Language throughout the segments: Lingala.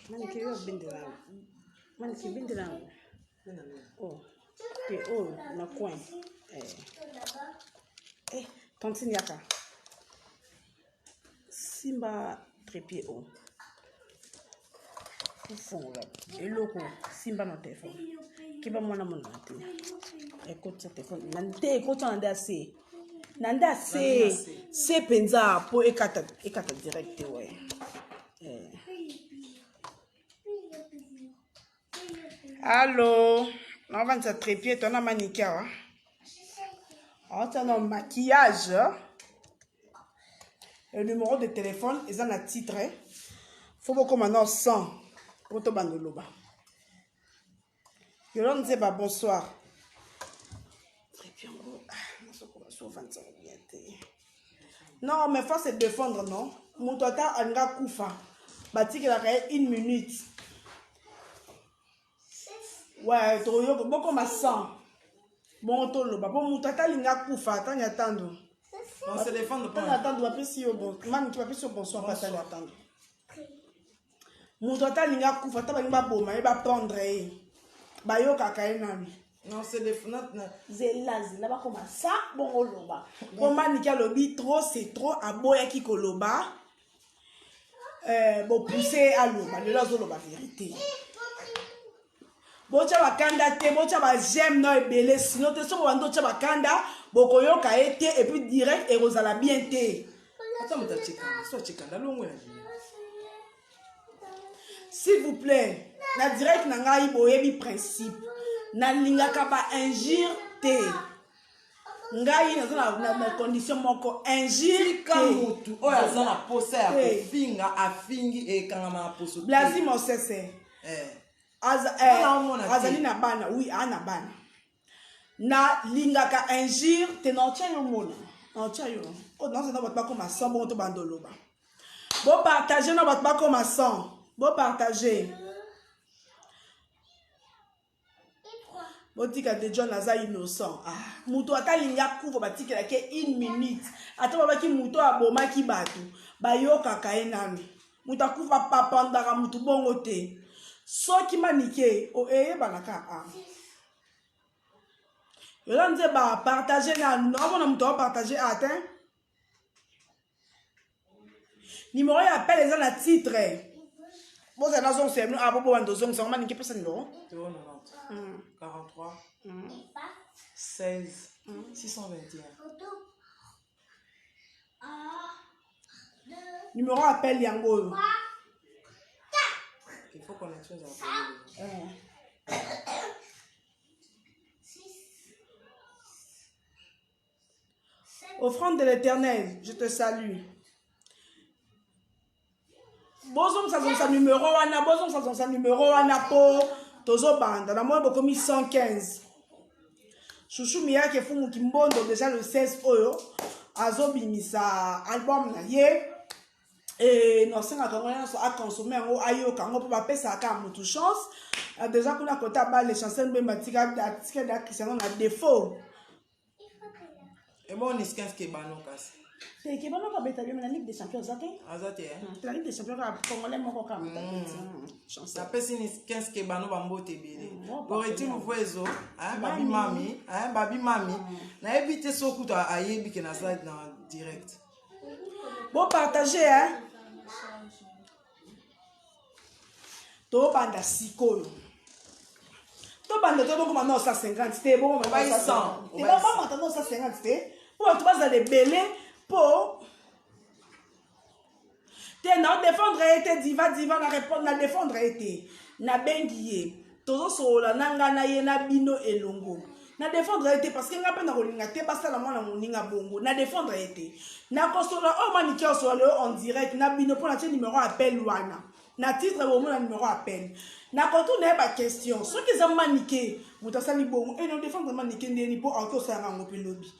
Manike yo bendela. Manike bendela yango. Oh. Te oh na coin. Eh. Eh, tantine yaka. Simba trépied oh. Ofongola eloko simba na telefone. Keba mwana mona te. Ekotisa telefone. Na te ekotisa na nde ase. Na nde ase. Se mpenza mpo ekata ekata direct te we. Eh. Allo, naovanisa trépied to na manike awa. Aotia na maquillage. Le numéro de téléphone eza na titre. Faut bokoma na 100 po tobanda oloba. Yolande Nzeba, bonsoir. Trépied yango, ah, nazokoka so ovanisa bien te. Non, mais faut se défendre, non? Moto ata alinga akufa, batikelaka ye une minute. Ouais, toyoka bokoma 100. Bongo toloba po moto ata alinga akufa atani atando. On se défendre pas. Tani atando bapesi yo bon, maniki bapesi yo bonsoir pa tani atando. Moto ata alingi akufa ata balingi baboma ye bapendre ye. Bayokaka ye nanu. Non, c'est des not na. Zela zela bakoma sa bongo loba. Po maniki alobi trop c'est trop aboyaki koloba. Eh, bopousse aloba lelo azoloba verité. Botya bakanda te, botya ba j'aime no ebele sinon te soki bobandi otya bakanda bokoyoka ye te et puis direct ekozala bien te. Ata moto achekanda, so achekanda longwe na bino. S'il vous plaît, na direct na ngai boyebi principe. Nalingaka ba injure te. Ngai naza na, na, na condition moko injure Tika te. motu oyo aza na posa ya Te. kofinga afingi ekangama na poso te. Blazi Mosese. Eh. Aza, Nga eh, naomona te. azali na bana, oui, a na bana. Nalingaka injure te na otya yo mona. Na otya yo. Oh, naza na bato bakoma 100 bongo to bando loba. Bo partager na bato bakoma 100. Bo partager. Botika de John aza innocent. Ah, moto ata alingi akufa batikelaki ye une minute. Ata babaki moto abomaki bato, bayokaka ye nanu. Moto akufa papandaka moto bongo te. Soki manike eyebanaka ah. Yola nze ba partager nanu. Naomona moto aopartage a te. Numéro ya appel eza na titre. Bozala nazongisa bino ah bobo bando ozongisa ngo manike pesa numéro. 090 43 16 621. Numéro ya appel yango oyo. Il faut connexion ezala Eh. Offrande de l'éternel, je te salue. Bozongisa zongisa numéro wana, bozongisa zongisa numéro wana po tozobanda. Na moi bokomi 115. Chouchou Miyake Fumu Kimbondo déjà le 16 oyo azobimisa album na ye. E nasengaka yango nyonso aconsome yango ayoka yango mpo bapesaka kaka motu chance. Déjà kuna kota bale chancel mbemba atika atika da Cristiano na défaut. Ebon niskens kebano kasi. Te kebano kabeta bien na Ligue des Champions aza te. Aza te. Eh? Na Ligue des Champions kaka congolais moko kaka moto abeti. Chancel. Napesi niskens kebano bambote ebele. Oh, Goreti partenaire. Luvuezo, hein, babi mami, hein, babi mami. Nayebi te soki kutu ayebi ke naza na direct. Bo partager hein. Tobanda sikoyo. Tobanda to bokoma na 150 te, bokoma na 150. Te bamata na 150 te. Po bato bazala ebele po te na défendre ye te diva diva na répondre na défendre ye te. Nabengi ye. Tozosolola na nga na ye na bino elongo. Na défendre ye te parce que nga mpe nakolinga te basala mwana moninga bongo. Na défendre ye te. Nakosolola oyo maniki osolola lelo en direct na bino mpo natie numéro appel wana. Na titre bomona numéro appel. Nakotuna ye ba question. Soki eza manike moto asali bongo e na défendre manike ndeni mpo akoki osala yango mpe lobi.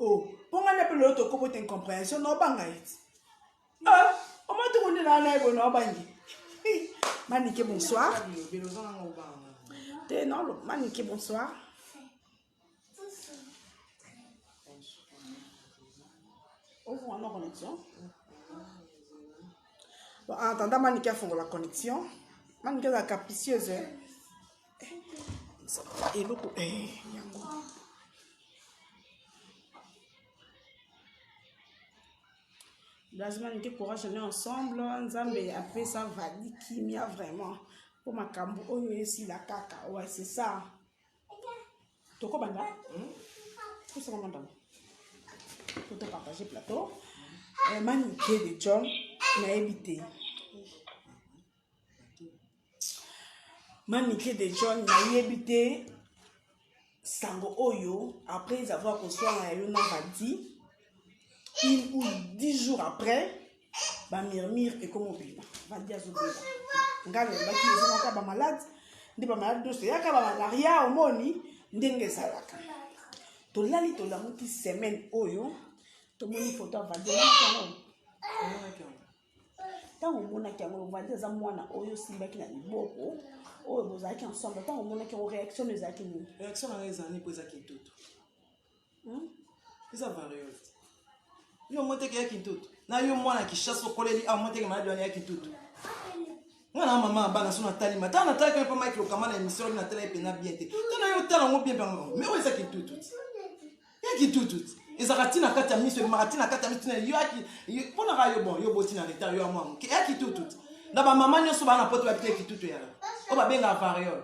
Oh, mpo nga na mpe lelo tokobota incompréhension na obanga ye ti. Ah, omati kunde na na ye na obangi. Manike bonsoir. Te non, Manike bonsoir. Ouvre ma connexion. Bon, en attendant Manike afongola connexion. Manike azala capricieuse. Eh, eloko eh, yango. Blaise Manike courage on est ensemble. Nzambe apesa Vadi kimia vraiment. Po makambo oyo esila kaka. Ouais, c'est ça. Tokobanda? Hmm? Pusaka mandana. Po to partager plateau. Eh, Manike de John nayebi te. Manike de John nayebi te sango oyo après avoir koswana ya yo na Vadi une ou 10 jours après bamurmure ekoma obima Vadi azobela ngai nalobaki ezongaka bamalade nde bamalade nyonso eyaka bamalaria omoni ndenge ezalaka tolali tolamuki semaine oyo tomoni foto ya Vadi omonaki yango ntango omonaki yango Vadi aza mwana oyo osimbaki na liboko oyo bozalaki ensemble ntango omonaki yango réaction no ezalaki nini? Réaction na ngai ezali mpo eza kintutu. Eza variole. Yo moteke ya kintutu na yo mwana Kinshasa okoleli awa moteke maladi wana ya kintutu. Nga na mama ya bana so natali ma tala natalaki mpe Mike Lokama na émission oyo natala ye mpena bien te tala yo otala yango bien mpe mais oyo eza kintutu ti ya kintutu ti ezalaka ntina kati ya miso ebimaka ntina kati ya miso tina yo yaki mpo naka yo bon yo boti na retard yo ya mwa moke ya kitutu ti na bamama nyonso baa na poto babi te kitutu eyaka oyo babengaka variole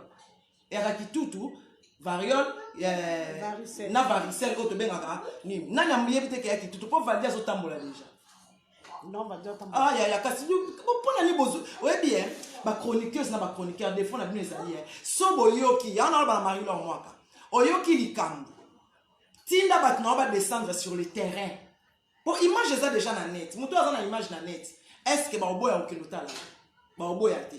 eyaka kitutu variole na varicelle oyo tobengaka nini nani ayebi te ke ya kitutu mpo Valdi azotambola deja. Non, Valdi azotambola. Ah yaya, kasi mpo na nini bozo oyebi e bachroniqueuse na bachroniqueur defo na bino ezali e so boyoki yango naloba na Marie Lor Mwaka oyoki likambo tinda bato na yo badescendre sur le terrain po image eza déjà na net. Moto aza na image na net, est ce que baoboya kokende otala? Baoboya te.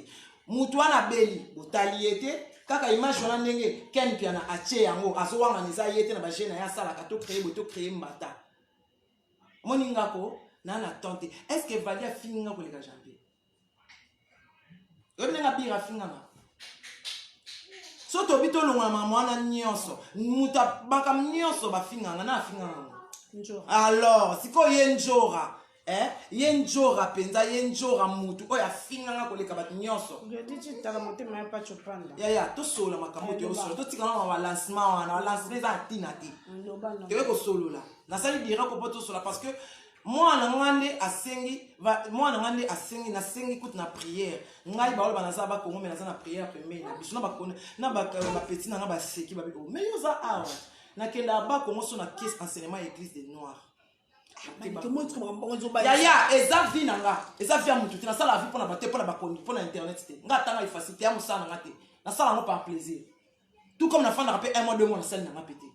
Moto wana abeli, botali ye te, kaka image wana ndenge Ken Mpiana atie yango azowangana eza ye te na baje na ye asalaka to créer boye to créer mbata. Omoni ngako na na temps te. Est ce que Vali afingi nga koleka Janvier? Oyebi ndenge abira afinganga so tobi tolongola mama wana nyonso moto makambo nyonso bafinganga na afinganga ngo. Alors sikoyo ye njora eh? Ye njora mpenza, ye njora mutu oyo afinganga koleka bato nyonso. Yaya, tosolola makambo toyosolola, totikana na balancement wana. Balancement eza na ntina te, toye kosolola. Nasali direct mpo tosolola parce que mwana nga nde asengi, mwana nga nde asengi, nasengi kutu na prière. Ngai baoloba naza bakongo me naza na prière pembeni na biso na bapeti na nga baseki babi o mais yo oza awa nakendaka bakongo so na caisse enseignement ya église des noirs. Yaya, eza vie na nga, eza vie ya motu te. Nasala vie mpona bato, mpona bakondi, mpona internet te. Nga atanga efasi te ya mosala na nga te, nasala yango par plaisir, tout comme nafandaka mpe un mois, 2 mois nasali na nga mpe te.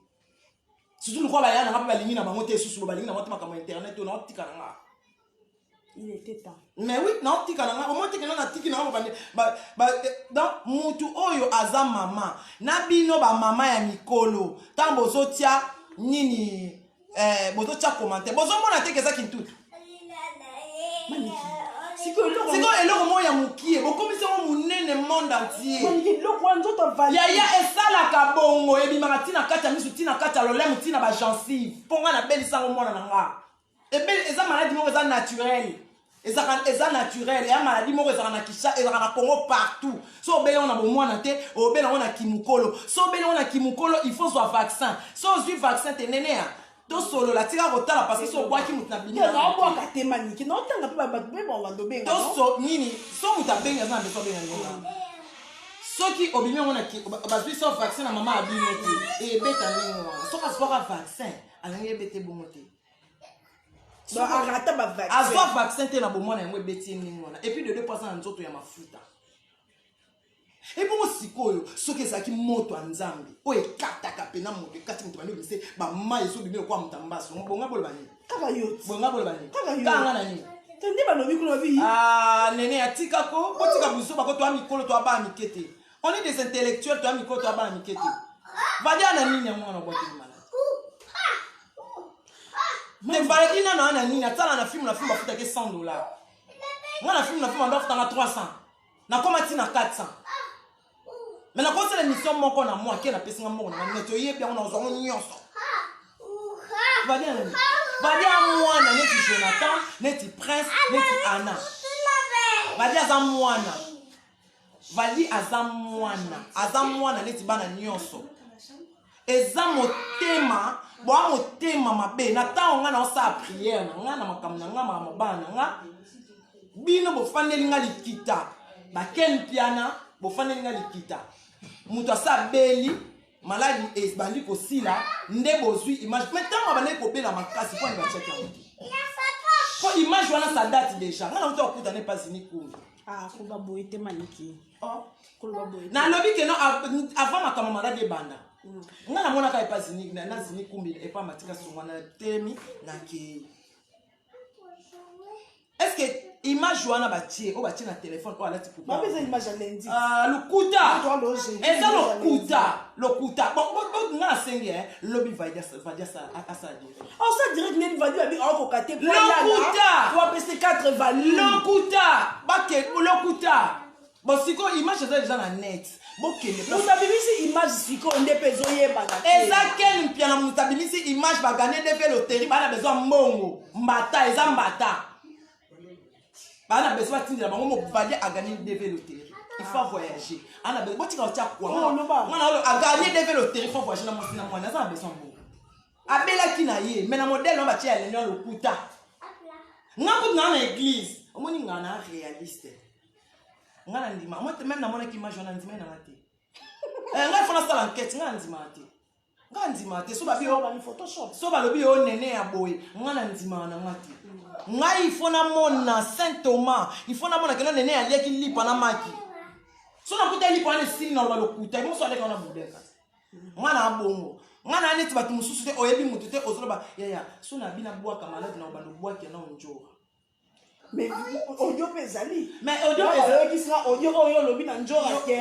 Surtout lokola baya na nga mpe balingi na bango te, susu balingi na bango te makambo ya internet oyo naotika na nga. Il était temps. Mais oui, naotika na nga omoi teke nga natiki na nga bobande. Donc mutu oyo aza mama na bino, bamama ya mikolo, ntango bozotia nini, bozotia commentaire, bozomona teke eza kintutu. Sikoyo eloko moko ya mokie bokomisi yango monene monde entier. Eloko wana nzoto Vadi. Yaya, esalaka bongo, ebimaka ntina kati ya misu, ntina kati ya lolemo, ntina bagencive. Mpo nga nabelisa yango mwana na nga. Ebele eza maladi moko eza naturel, ezaka eza naturel eya maladi moko ezalaka na kisha, ezalaka na Congo partout. So obeli yango na bomwana te, obeli yango na kimokolo. So obeli yango na kimokolo, il faut zwa vaccin. So ozwi vaccin te, nene ya tosolola, tika kotala parce que so obwaki moto na bimi. Naobwaka te Manike, naotanga mpe bato mpe bawanda obenga. Toso nini, so moto abengi aza na beso abenga ndenge soki obimi yango na bazwi so vaccin na mama abino te, ebeta ndenge wana. Soki azwaka vaccin, alingi ebete bongo te. Arata bavaccin. Azwa vaccin te na bomwana, yango ebeti ye ndenge wana. Et puis de deux po aza na nzoto ya mafuta. Ebongo sikoyo soki ezalaki moto ya Nzambe oyo ekataka mpena moto, ekati moto, bandi obimisi bamai ezobimi lokola moto ya mbaso, bonga boloba nini? Kaka yo. Bonga boloba nini? Kaka yo. Kanga na nini? Te nde balobi kuna babi. Ah, nene atikako botika biso bako toya mikolo, toya bana mike te. On est des intellectuels, toya mikolo, toya bana mike te. Vadia na nini yango wana obwakeli maladi te? Valadi nano wana nini atala na filme, na filme bafutaki 100 $. Nga na filme, na filme ando afutanga 300, nakoma ntina 400, mais nakosala émission moko na mwa ke napesinga mbongo na nga neti oyebi yango, nazwa yango nyonso. Vadia nani? Vadia mwana neti Jonathan, neti Prince, neti Anna. Vadi aza mwana, Vadi aza mwana, aza mwana neti bana nyonso. Eza motema boa motema mabe na ntango ngai naosala priere na ngai na makambo na ngai makambo bana na ngai bino bofandeli ngai likita baken mpiana bofandeli ngai likita moto asa abeli maladi ebandi kosila nde bozwi image mais ntango abandaki kobela makasi mpo ani batiaki yango te mpo image wana sa date déjà ngai nauta kokuta ne epasini kumbi ah, koloba boye te maniki oh. koloba boye nalobi keno avant makambo maladi ebanda ngai namonaka epa zini na zini kumbi epa matika songwa na temi nakei est ce que image wana batie oyo batie na telefone oyo alati poupeza image ya lundi ah, lokuta eza lokuta lokuta nga nasengi eh, lobi vadi asala direct osala direct nini vadi babi aokoka te lokuta apesi 4 vali lokuta bake lokuta bon sikoyo image eza deja na net bokende moto abimisi image sikoyo nde mpe ezoyebana eza ken mpiana moto abimisi image bagane nde mpe loterie baa na besoin mbongo mbata eza mbata baa na besoin batindela bango mobali aganye dv loterie il faut voyager ana besoin botika otya kwa oh, mwana oyo aganye dv loterie faut voyager na mwasi na mwana aza na besoin mbongo abelaki na ye mais na modèle wana batie ya lelo ya lokuta nga kutu naa na église omoni nga na réaliste nga na ndima moi même namonaki image wana ndimai nanga te eh, ngai fo nasala enquête nga na ndimaka te nga ndimaka te so balobi yo nene ya boye nga na ndimaka na nga te ngai il faut namona saint thomas il faut namona keno nene aliaki lipa na maki so nakuta lipa wana esili na loba lokuta ebonso aleka wana budeka nga na bongo nga na neti bato mosusu te oyebi motu te ozoloba yaya so na bina bwaka maladi na obanda obwaki ya na onjora mais audio mpe ezali mais audio oyokisi nga audio oyo olobi na njora ke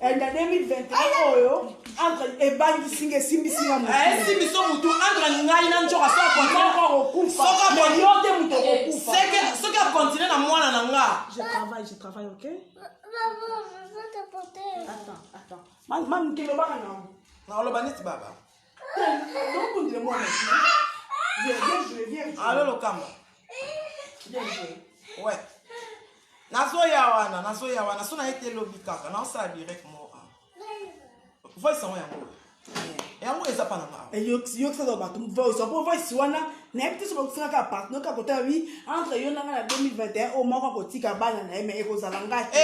eh, na 2021 oyo entre ebangisi nga esimbisi nga eh, esimbisi motu entre ngai na njora soki yo te moto okokufa soki akontinue na mwana na nga je travaille, je travaille, ok? Maman, je veux t'apporter. Attends, attends. Mami, lobaka na naoloba neti baba tokundile mwana. Viens, viens jouer, viens jouer. Alo lokamba. Viens jouer. Ouais. Nazoya wana, nazoya wana. So na ye te lobi kaka, naosala direct mo. Voice yango yango. Yango eza pa na nga. Yokisaka bato voice mpo voice wana nayebi te soki bakosaka kaka partenaire kaka kotala wi entre yo na nga na 2021 oyo moko akotika bana na ye mais ekozala nga te.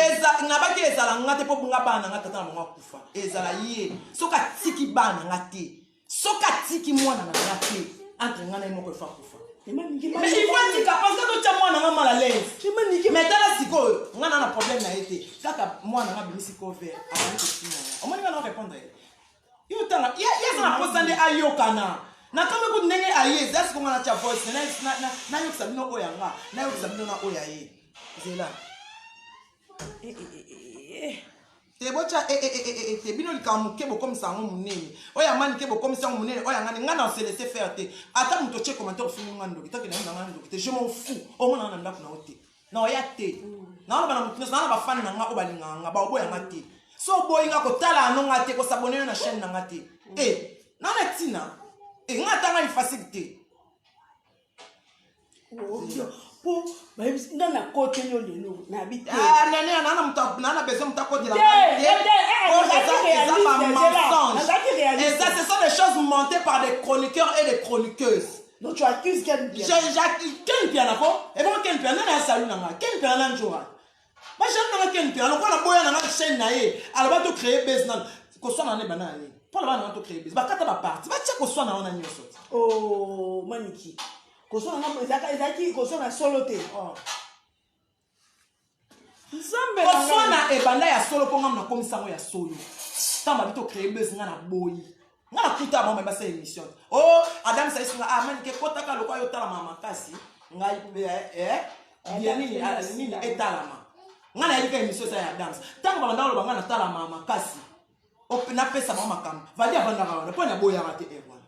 Nabaki ezala nga te mpo nga bana na nga tata na bango akufa. Ezala ye soki atiki bana na nga te, soki atiki mwana na nga te, entre nga na ye moko efo akufa. Mais il faut atika parce que totya mwana nga mal à l'aise. Mais tala sikoyo nga na na problème na ye te, kaka mwana nga abimisi cover abandi kofinga nga, omoni nga na répondre ye. Yo tanga ye aza na posa nde ayokana nakamwe kutu ndenge aye eza siko nga natya voice nayokisa bino oyo ya nga nayokisa bino na oyo ya ye nzela eh, eh, eh, te botya te bino likambo moke bokomisa yango monene oyo ya mani ke bokomisa yango monene oyo ya ngani ngai na se laisser faire te ata moto otie commentaire ofingi nga ndoki toke na nga ndoki te je m'en fous omona nga na ndako na yo te na oya te naoloba na moto nyonso naa na bafani na nga oyo balingaka nga baoboya nga te so oboyi nga kotala ano nga te kosabone yo na chaîne na nga te e naa na ntina e nga ata ngai facile te mpo bayebisi nga nakoteli yo lelo nayebi te ah, nene naa na besoin moto akotela eza bamensonge eza ce sont des choses montées par des chroniqueurs et des chroniqueuses. Donc tu accuses Ken Mpiana. J'accuse Ken Mpiana ko. Et bon Ken Mpiana na salu na nga. Ken Mpiana na njora. Ba jeune na nga Ken Mpiana lokola boya na nga chaîne na ye. Alors ba to créer base na ko swana na bana ni. Pour la bana to créer base. Ba kata ba parti. Ba tia ko swana wana nyoso. Oh maniki. Ko swana na ezaka ezaki ko swana solo te. Oh. Nzambe na ngai. Koswana ebanda ya solo mpo nga nakomisa yango ya solo. Ntango babi to créer buzz nga na boyi. Nga nakuta bango basala émission. Oh Adam Saïs nga ah manike kotaka lokola yo talama makasi ngai eh, eh ya nini ah, nini etalama. Nga nayebi ka émission eza ya Adams. Ntango babanda koloba nga natalama makasi. Napesa bango makambo. Vadi avandaka wana mpo naboyaka te eh, wana.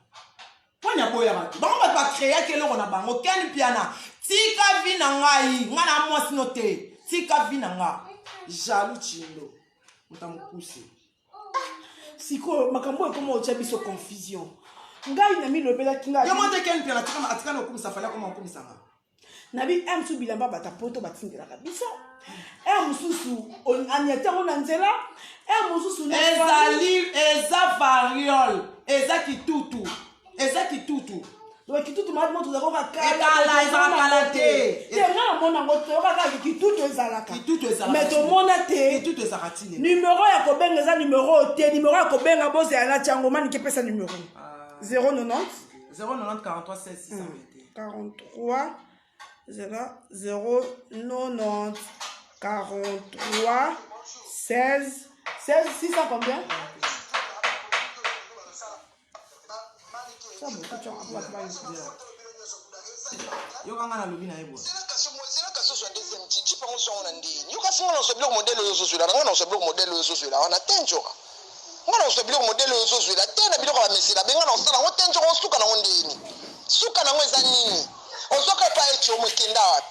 Poni aboyaka te bango bato bacreaki eloko na bango. Ken Mpiana tika vi na ngai, ngai na mwasi no te, tika vi na nga. Jaloux chindo moto mokuse. Sikoyo makambo oyo ekoma otya biso confusion. Ngai na milobelaki ngai yo mo te Ken Mpiana atika atika na okumisa Fally akoma okumisa nga. Nabi m mosusu bilamba bata poto batindelaka biso r mosusu aniati yango na nzela r mosusu ezali eza variole eza kitutu eza kitutu donc kitutu maladi moto ozalaka kala ezalaka kala te te nga namona yango toyoka kaka kitutu ezalaka kitutu ezalaka mais tomona te kitutu ezalaka tine numero ya kobenga eza numero te numero ya kobenga bozela na tiango manike pesa numero 090 090 43 16 621 43 0 090 43 16 16 600 combien yoka nga nalobi na ye boye zela kasi ozwa deuxième ti jipe yango ozwa yango na ndeni yo kasi nga nazwa biloko modele oyo ozozwela na nga nazwa biloko modele oyo ozozwela wana te njoka nga nazwa biloko modele oyo ozozwela te na biloko ya bamesela be nga nazosala yango te njoka osuka nango ndeni suka nango eza nini ozwaka epai eti omo ekenda wapi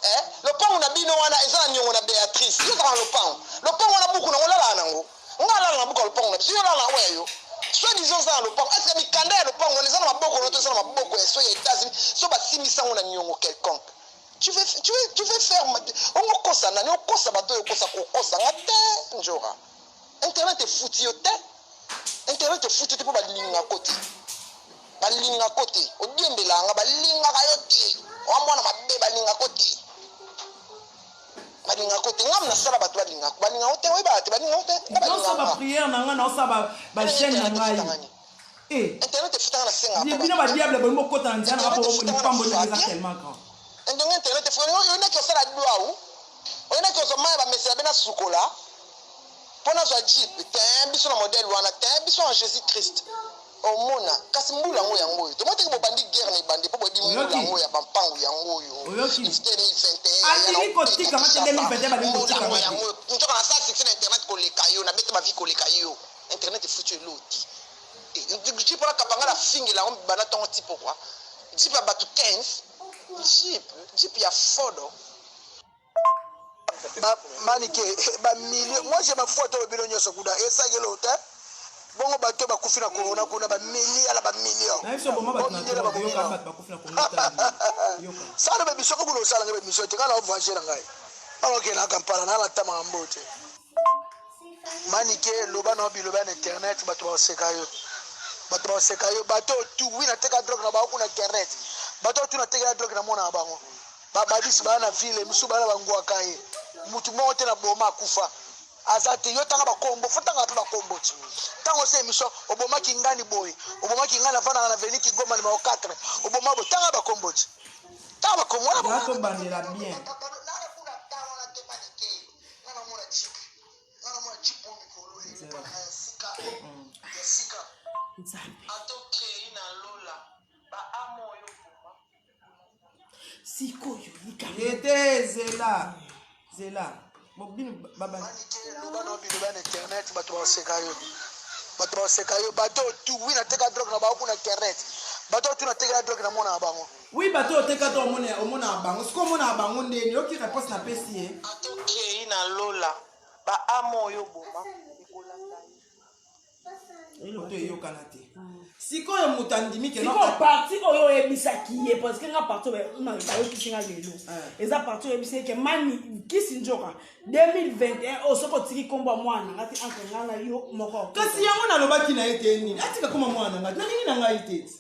eh? lopango na bino wana eza na niongo na beatrice yo ozalaka na lopango lopango wana buku nango olalaka nango nga alala na buku ya lopango na biso yo olala na oyo ya yo soit disant oza na lopango est ce que mikanda ya lopango wana eza na maboko no to eza na maboko ya so ya états-unis so basimbisa yango na niongo quelconque tu veux, tu veux, tu veux faire ongokosa nani okosa bato oyo okosa kokosa nga te njora internet efuti yo te internet efuti te mpo balingako te balingako te odiembelaka nga balingaka yo te oa mwana mabe balingako te balingako te nga nasala bato balingako balingako te oyebaka te balingako te nga naosala balingaka baprière na ngai naosala bachaine na ngai Eh, internet efutaka na senga bino badiable bolingi bokota na nzela na nga po lipamboli na eza tellement grand ndenge internet efuta oyinaki osala dwau oyinaki ozwa mai ya bamesela be nasukola mpo nazwa jeep te biso na modele wana te biso en jésus christ omona kasi mbula yango yango oyo tomoni teke bobandi guerre na ebandi mpo boyebi mbula Oyoki? yango ya bampangu yango oyo Oyoki? 2021 Alingi kotika nga te 2021 balingi kotika nga te. nzoka nasala succès na internet koleka yo nabeta bavi koleka yo internet efuti yo eloti jeep wana kapanga nafingela yango banda ntongo ti pokwa jeep ya bato 15 jeep jeep ya fodo manike bamilio moi je mafua to bino nyonso kuna esakelo te bongo bato bakufi na corona kuna bamilio ala bamilio na biso boma bato na drogue yoka bato bakufi na kongo tala yoka sala bebiso kokuna osala ngai bebiso te ngai na voyage na ngai alokende na kampala na alata makambo te manike loba na biloba na internet bato bakoseka yo bato bakoseka yo bato oyo tu wi nateka drogue na bango kuna internet bato oyo tu natekela drogue na mona na bango bababisi baya na ville mosusu baya na bangwaka ye mutu moko te na boma akufa aza te yo tanga bakombo fo tanga mpe bakombo ti ntango osa émission obomaki ngani boye obomaki ngani avandaka na veni kigoma nimero 4 oboma boye tanga bakombo ti tanga bakombo wana ya tobandela bien nzambe sikoyo likambo ete zela zela bobino baba loba na biloba na internet bato bakoseka yo bato bakoseka yo bato oyo tu wi nateka drogue na bango kuna internet bato oyo tu natekela drogue na mona na bango wi bato oyo oteka to omonaka bango sikoyo omonaka bango ndeni yoki réponse napesi ye atokei na lola baama oyo boma ekolanda ye oto eyokana te sikoyo moto andimi ke sikoyo parti oyo oyebisaki ye parce que nga parti oyo bayokisi nga lelo Eh. eza parti oyo oyebisi ye ke mani kisi nzoka 2021 oyo soki otiki nkombo ya mwana nga te entre nga na yo moko kasi yango nalobaki na ye te nini atika koma mwana na ngai nalingi na ngai te ti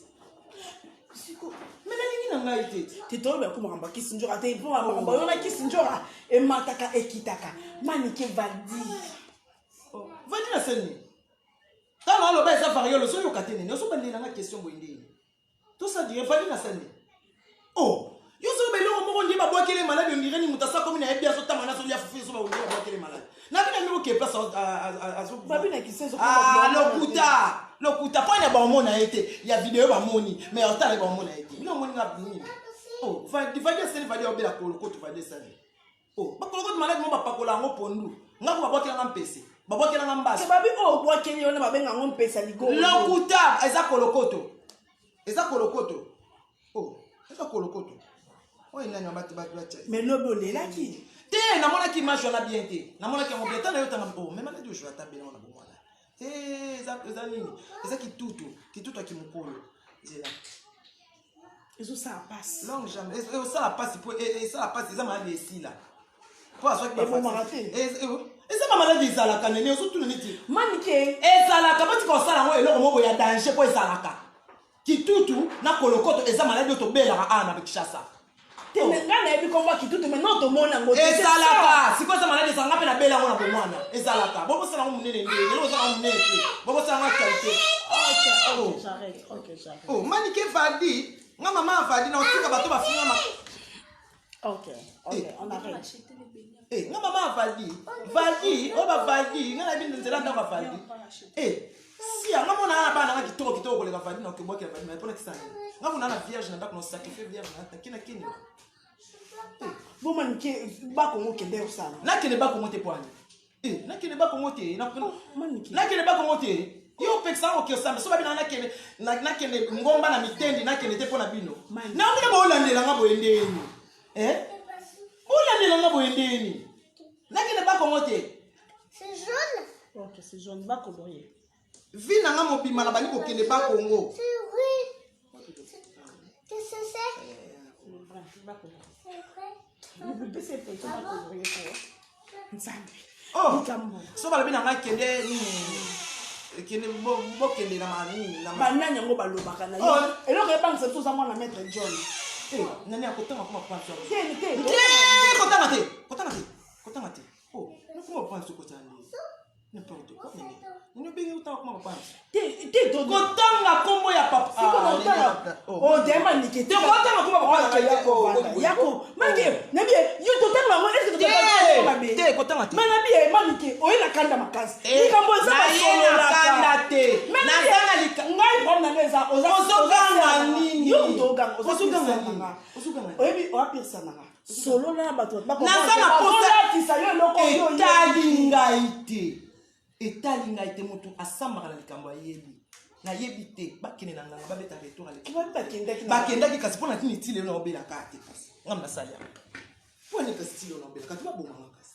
me nalingi na ngai te ti te toyebi yako makambo ya kisi nzoka te mpo makambo oyo na kisi nzoka emataka ekitaka manike valdi Oh, vandi na seni ntango aloba eza variole ozoyoka te nini ozobandela nga question boye ndeni tosa dire vandi na sani o yo soki beloko moko ndie babwakele maladi ondire ni moto asa komi na yebi azotanga na azolia fufu ezoba ondire babwakele maladi nabi na miko ke place Babi na kisenso, Ah, lokuta lokuta mpo na baomona ye te ya video bamoni mais otala baomona ye te bino omoni nga nini Oh, vadi vadi asali vadi aobela kolokoto vadi esali Oh, bakolokoto maladi mo bapakola yango pondu nga ko babwakelanga mpese babwakelanga mbasi te babi oyo obwakeli wana babenga yango mpesa ligoro lokuta eza kolokoto eza kolokoto oh, eza kolokoto oyo nani bato batya mais lobi olelaki te namonaki image wana bien te namonaki yango bien tana yo tanga oh, me maladi ozwa ata bena wana bomwana te eza eza nini eza kitutu kitutu ya kimokolo nzela Ezosala pasi. Longue jambe esala pasi po esala pasi eza maladi esila. Po azwaki Ebomaka te. Eza ba maladi ezalaka nene ozotuna neti. Manike. Ezalaka batika kosala yango eloko moko ya danger po ezalaka. Kitutu na kolokoto eza maladi oyo tobelaka awa na Kinshasa. Te oh. Ngai nayebi kombo ya kitutu mais non tomona yango te. Ezalaka sikoyo eza maladi ezalaka mpe nabela yango na bomwana ezalaka bokosala yango monene nde lelo bosala yango monene te bokosala yango actualité. Oh. J'arrête, ok, j'arrête. Oh, Manike Vadi, nga mama Vadi na otika bato bafinga ma. Ok, Eh. on arrête. Eh, nga mama Vadi, Vadi, oyo ba Vadi, nga nayebi nzela ndako ya Vadi. Eh, sia nga mona na bana nga kitoko kitoko koleka Vadi na okebwakela Vadi na mpona kisani. Nga mona na vierge na ndako na sacrifier vierge na kina kini. Bo Manike bakongo kende osala. Nakende bakongo te pwani. Eh, nakende bakongo te. Manike. Nakende bakongo te. Yo opekisa ngo okosamba so babina nakende nakende ngomba na mitendi nakende te mpo na bino. Manike. Na bino bolandela nga boye ndeni. Eh? Bolandela nga boye ndeni. Nakende bakongo te. C'est jaune. Ok, c'est jaune, va colorier. Vi na nga mobima na bandi kokende bakongo. C'est vrai. Qu'est-ce que c'est? Le brun, va colorier. C'est vrai. Bébé, c'est petit, va colorier quoi. Nzambe. Oh. Likambo. So balobi na nga kende nini kende bokende na manini na Banani yango balobaka na yo. Oh. Eloko ebangisa biso oza mwana maître John. Eh, nani akotanga kuma papa Te te. te kotanga te kotanga te kotanga te oh nakoma papa nso kotanga nini n'importe quoi nini nini obengi otanga kuma papa nso Te te to. kotanga kombo ya papa Siko na Ah, otanga. nini, oh. Oh, de Manike. Te kotanga kombo ya papa Ok, na yako oh, vanda. oh, Yako. oh. Manike, nabi yo totanga yango est-ce que totanga mabe? te kotanga te Mais nabi ye Manike, oye na kanda makasi. Eh, Likambo eza na ye na basololaka. kanda te. Mais Naza nabi, na lika- ngai problème na ngai eza Ozoganga nini? Yo moto oganga, oza Ozoganga pirisa nini? na nga. Ozoganga nini? Oyebi oza pirisa na nga. Solola na bato Naza na posa- bakolatisa yo eloko oyo oyebi. etali ngai te etali ngai te motu asambaka na likambo ayebi nayebi te bakende na nganga babeta retour aleki Babi bakendaki na- bakendaki kasi mpo na nini ti lelo naobelaka te kasi ngam nasali yango mpo nini kasi ti lelo naobelaka te babomanga kasi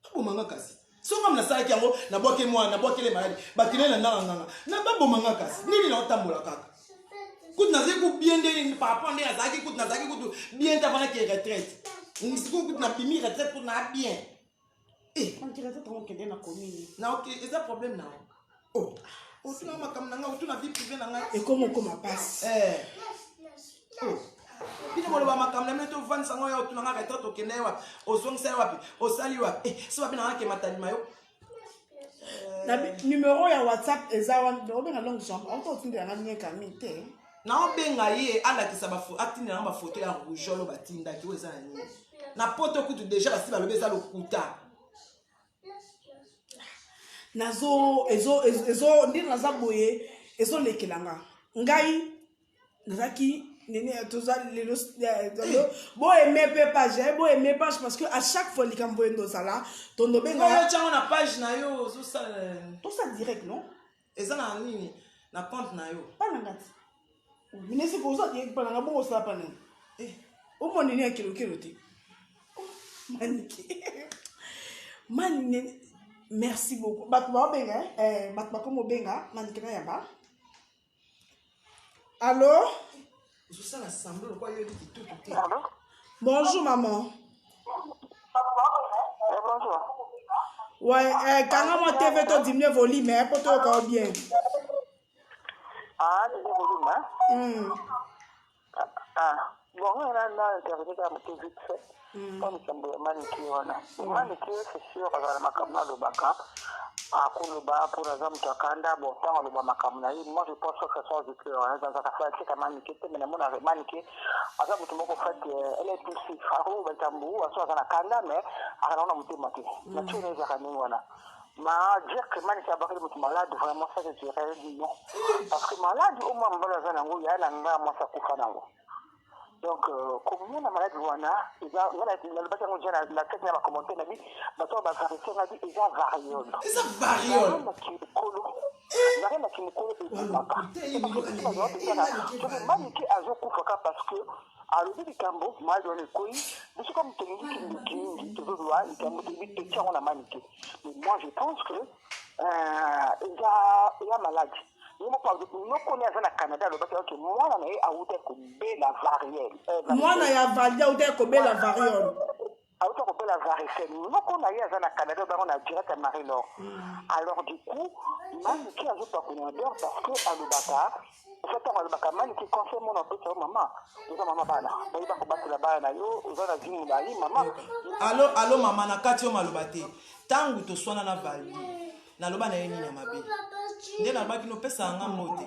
babomanga kasi so ngam nasalaki yango nabwake mwana nabwakele maladi bakende na ndanga nganga na babomanga kasi nini naotambola kaka kutu nazali ku bien nde par rapport nde nazalaki kutu nazalaki kutu bien te avanaki retraite sikoyo kutu napimi retraite kutu na bien. Eh, On dirait que okende na commune. Na ok eza problème na oh otuna makambo na ngai otuna vie privée na ngai Ekoma okoma pasi. Eh. Oh. Bino boloba makambo na bino tovandisa ngo ya otuna nga retraite okende ye wapi ozongisa ye wapi osali wapi eh, so babi na nga ke matalima yo Na numéro ya WhatsApp eza wana, obenga longue jambe, auto otindela nga lien kami te. Naobenga ye alakisa atindela nga bafoto ya rougeole oyo batindaki oyo eza na nini na poto kutu deja basi balobi eza lokuta. Nazo ezo ezo ezo ndenge naza boye ezolekela nga. Ngai nazalaki nene toza lelo lelo bo aimer pe page eh, bo aimer page parce que à chaque fois likambo endo ozala tondo benga oyo tiango na page na yo ozosala tosa direct non eza na nini na compte na yo pa na nga ti minesi koza direct pa na nga bongo osala pa nini Eh, omona nini ya kelokelo te. Oh, Manike mani nene merci beaucoup bato baobenga eh, bato bakomi obenga Manike na yamba allo. Ozosala semblant lokwa yo yebi kitutu te. Allô? Bonjour maman. Eh, bonjour. Ouais, eh, kanga mwa TV to diminuer volume eh, po toyoka yo bien. Ah, c'est volume, hein? Ah, bon, on a na interview kaka moke vite fait. Mpo likambo ya Manike wana. Manike, c'est sûr, azala makambo alobaka. Akoloba mpo naza moto akanda bon ntango aloba makambo na ye, moi je pense que ça sort du cœur, hein. Azalaka fanatique ya Manike te, mais namona Manike aza moto moko fait elle est poussif, akoloba likambo aso aza na kanda mais akana na motema te nature na ezalaka ndenge wana. Mais dire que Manike abakali moto malade, vraiment, ça je dirais non, parce que malade au moins mobali aza nango ya na nga mwasi akufa nango. Donc komona maladi wana eza nga nalobaki yango deja na kati na bacommentaire na bi bato oyo bavarité nga bi eza variole. Eza variole. Mokolo variole mokolo ebomaka soki Manike azokufaka parce que alobi likambo maladi wana ekoyi biso comme tolingi kindoki mingi tozozwa likambo toyebi totia yango na Manike. Mais moi je pense que eza maladi. Ye moko noko ne aza na Canada alobaki ok mwana na ye awuta kobela variole. Eh, mwana ya valdi awuta kobela variole. Awuta kobela varicelle. Noko na ye aza na Canada bango na direct ya Marie Laure. Alors du coup, Manike azopakola na beurre parce que alobaka ofa ntango alobaka Manike conseil mona opesa yo mama oza mama bana bayeba kobatela bana na yo oza na vie molai mama. Alo alo mama na kati yo maloba te ntango toswana na valdi naloba na ye nini ya mabe nde nalobaki nopesaka nga mbote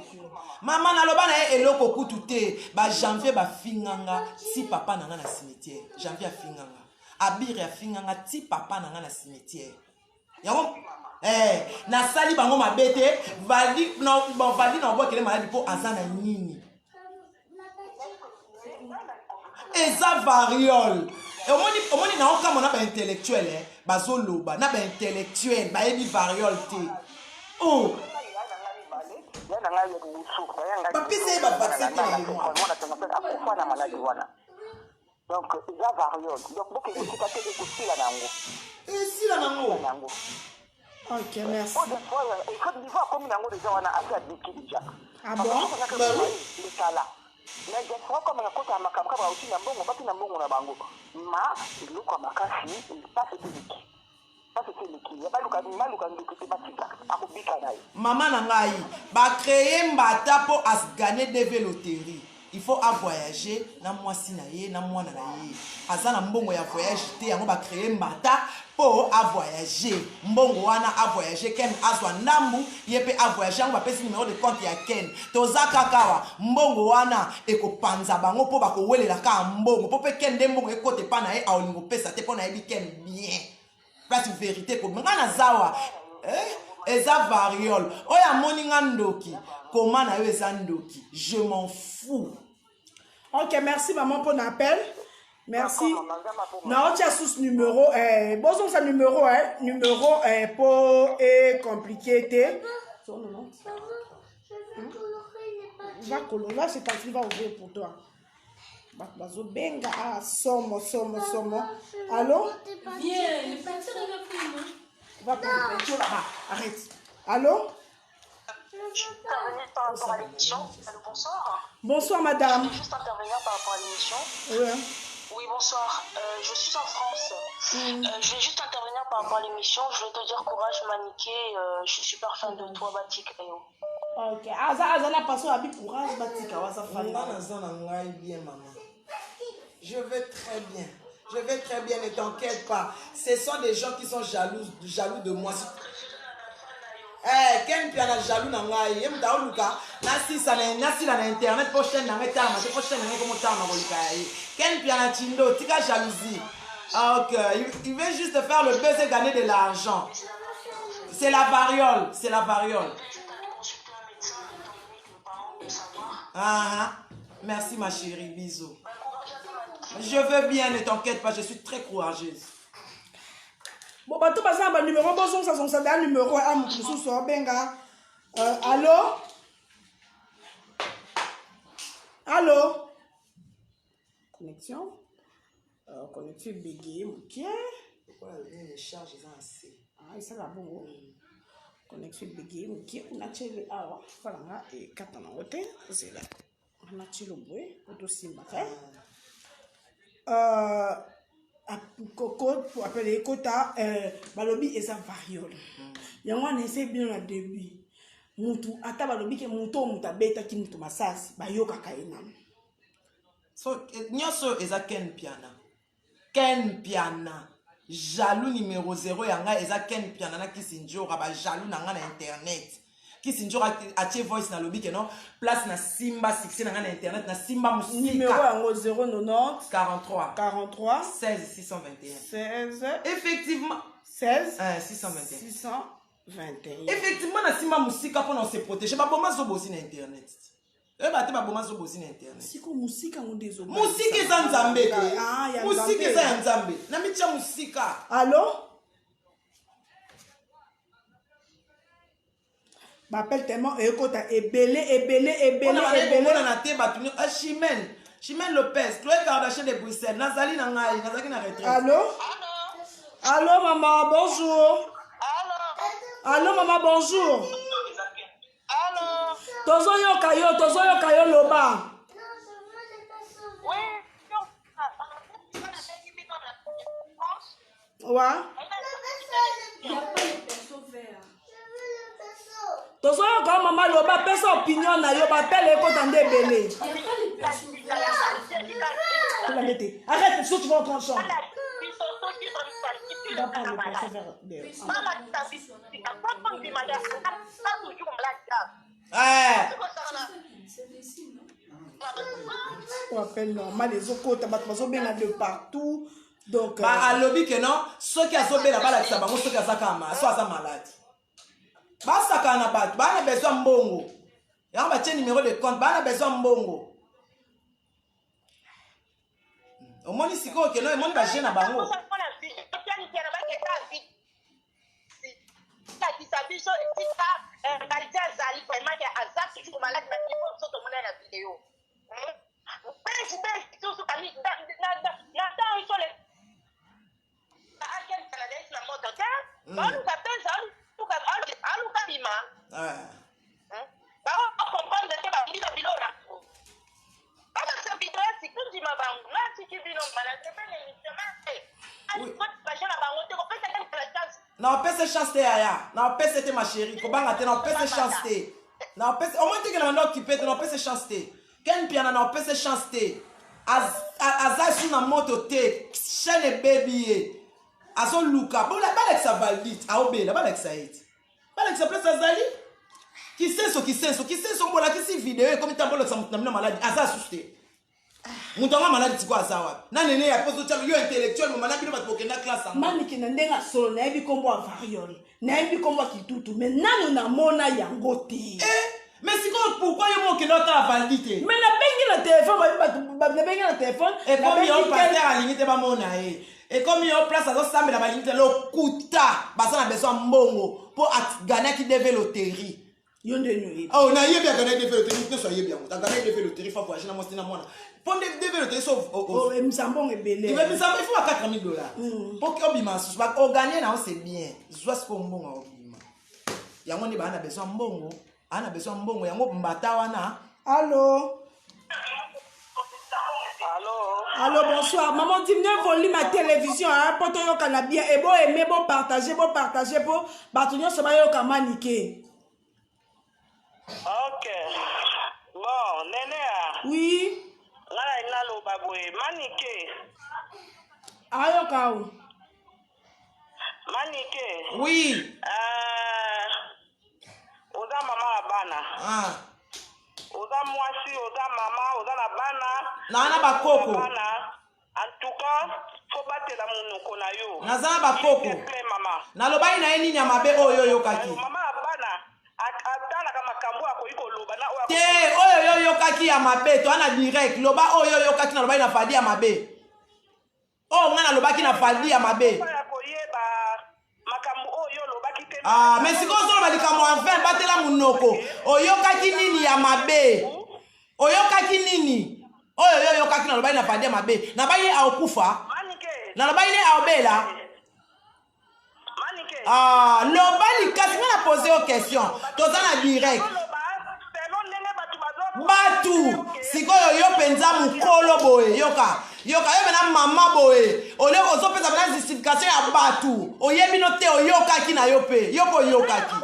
mama naloba na ye eloko kutu te bajanvier bafinganga ti papa na nga na cimetière janvier afinganga abire afinganga ti papa na nga na cimetière yango eh, nasali bango mabe te valdi na, bon, valdi na obwakele maladi mpo aza na nini eza variole omoni omoni na okamwa na baintellectuel eh, bazoloba na baintellectuel bayebi variole te oh. bapesa ye bavaccin te na mémoire akufa na maladi wana donc eza variole donc bokende esika te ekosila na yango esila na yango Ok, merci. Niveau akomi nango deja wana asi abiki deja. Ah bon? Lekala. Mais diaspora comme nakota makambo kaka bauti na mbongo bati na mbongo na bango ma eloko ya makasi mpasi ete eleki mpasi ete eleki ya baluka baluka ndoki te batika akobika na ye. Mama na ngai ba créer mbata mpo as gagner DV loterie il faut a voyager na mwasi na ye na mwana na ye aza na mbongo ya voyage te yango ba créer mbata mpo a voyager mbongo wana a voyager ken azwa ndambu ye mpe a voyager yango bapesi numero de compte ya ken toza kaka awa mbongo wana ekopanza bango mpo bakowelela kaka mbongo mpo mpe ken nde mbongo ekota epa na ye aolinga opesa te mpo nayebi ken bien place verité kobima ngai nazawa eh, eza variole oyo amoni nga ndoki koma na yo eza ndoki je m'en fous. Ok, merci maman pour l'appel. Merci. Naotia sous numéro eh bozongisa numéro eh numéro eh po e compliqué te. Maman, je veux colorer les papiers. Va colorer, va chez Tati, va ouvrir pour toi. Bato bazobenga ah somo somo somo. Allô? Viens, le peinture est là pour moi. Va prendre le peinture là-bas. Arrête. Allô? Intervenir par rapport à l'émission. Allô, bonsoir. Bonsoir madame. Je voulais juste intervenir par rapport à l'émission. Ouais. Oui, bonsoir. Je suis en France. Je vais juste intervenir par rapport à l'émission. Je voulais te dire courage, Maniké. Je suis super fan de toi, Batik Rio. Ok. Aza aza na paso abi courage batika waza fan. Nga naza na ngai bien maman. Je vais très bien. Je vais très bien, ne t'inquiète pas. Ce sont des gens qui sont jaloux, jaloux de moi. Eh, Ken Piana jaloux na ngai. Ye mutu aoluka nasisa na nasila na internet po chaîne na ngai etalama te po chaîne na ngai ekomo talama koleka ya ye. Ken Piana Chindo, tika jalousie. Ah, ok, il veut juste faire le buzz et gagner de l'argent. C'est la variole, c'est la variole. Ah, ah. Merci ma chérie, bisous. Je veux bien, ne t'inquiète pas, je suis très courageuse. Bon, bato baza na banumero bozongisa-zongisa da numero ya moto mosusu abenga. Allo? Allo? Connexion? Connexion ebege moke. Charge eza na se. Ah, esala bongo. Connexion ebege moke. Natyeli awa fala nga ekata nango te. Zela. Natyeli boye po tosimbaka. Apele ekota balobi eza variole. Yango wana ese bino na début. Mutu ata balobi ke mutu oyo mutu abetaki mutu masasi bayokaka ye nanu. So nyonso eza Ken Piana. Ken Piana jaloux numéro 0 ya ngai eza Ken Piana na Kisi Njora ba jaloux na ngai na internet. Kisi Njora atie voice na lobi ke non place na simba succès na ngai na internet na simba musika. Numéro yango 090 43 43 16 621 16 effectivement 16 621 621. Effectivement na simba musika pona se protéger ba boma zobozi na internet. Oyeba te baboma zobozi na internet. Siko musika ngo nde ezoba. Musika eza nzambe te. Ah, ya Musika nzambe. eza ya nzambe. Na mitia musika. Allo? Baappel tellement ekota ebele ebele ebele ebele. Omonana te bato nyonso. Ah, Chimène, Chimène Lopez, Chloé Kardashian de Bruxelles. Nazali na ngai, nazalaki na retraite. Allo? Allo maman, bonjour. Allo maman, bonjour. Allo. Tozoyoka yo, tozoyoka yo loba. Wa? Tozoyoka yo mama loba, pesa opinion na yo, bapele ekota nde ebele. Tolande te. Arrête, sinon tu vas entrer en chambre. Va prendre le pinceau vert dehors. Eh. Appel normal ezokota bato bazobenga de partout donc ba euh, alobi ke non soki azobela balakisa bango soki aza kama so aza malade basakana na bato baa na besoin mbongo yango batie numero de compte baa na besoin mbongo omoni sikoyo keno emoni baje na bango lakisa biso esika eh, azali vraiment ke aza toujours malade na niveau biso tomona na video naopesa chance te yaya naopesa te ma chérie kobanga te naopesa chance te naopesa omoi teke na banda okipe te naopesa chance te Ken Mpiana na opese chance te aza su na moto te chaîne ebebi ye azoluka balakisa validite aobela balakisa ye te balakisa place azali kisenso kisenso kisenso bolakisi video ekomi ntango bolakisa moto na bino maladi aza susu te moto yango maladi sikoyo aza wapi na nene ya poso tyalo yo intellectuel moma na bino bato bokenda classe yango manike na ndenge ya solo nayebi nkombo ya variole nayebi nkombo ya kitutu me nanu namona yango te eh, mais sikoyo pourkui yo mokende otala valdi te me nabengi na telefone nabengi na telefone ekomi yo paster alingi te bamona ye ekomi yo place azosambela balingi te lokuta baza na besoin mbongo mpo aganaki dv loterie yo nde nioyebi oh nayebi aganaki dv loterie nyonso ayebi yango aganaki dv loterie fa voyage na mwasi na mwana mpo nde dv loterie so oh, emisa mbongo ebele emisa il faut ba 4000 dollars mpo mm. obima susu oganye na yo c'est bien zwa sikoyo mbongo obima yango nde baa na besoin mbongo aa na besoin mbongo yango mbata wana allo Allo, bonsoir. Maman, diminue volume à télévision, hein, pour toyokana bien. Et bo aimer, bo partager, bo partager, po bato nyonso bayoka manike. Ok. Bon, nene a. Oui. Nga na naloba boye, manike. Ayoka o. Manike. Oui. Euh, oza mama ya bana. Ah. Oza mwasi, oza mama, oza na bana. Na na bakoko. Bana. En tout cas, faut batela monoko na yo. Naza na bakoko. Mama. Nalobaki na ye nini ya mabe oyo oyokaki? Mama ya bana atalaka makambo akoki koloba na oyo te oyo yo oyokaki ya mabe toa na direct loba oyo oyokaki nalobaki na fadi ya mabe oyo ngai nalobaki na valdi ya mabe ah, mais sikoyo ozoloba likambo ya vin batela monoko oyokaki nini ya mabe oyokaki nini oyo yo oyokaki nalobaki na valdi ya mabe nabaki ye aokufa nalobaki ne aobela Ah, loba likasi nga na pose yo question toza na direct batu sikoyo yo mpenza mokolo boye yoka yoka yo mpena mama boye olie ozopesa mpena justification ya batu oyebi no te oyokaki na yo mpe yo mpe oyokaki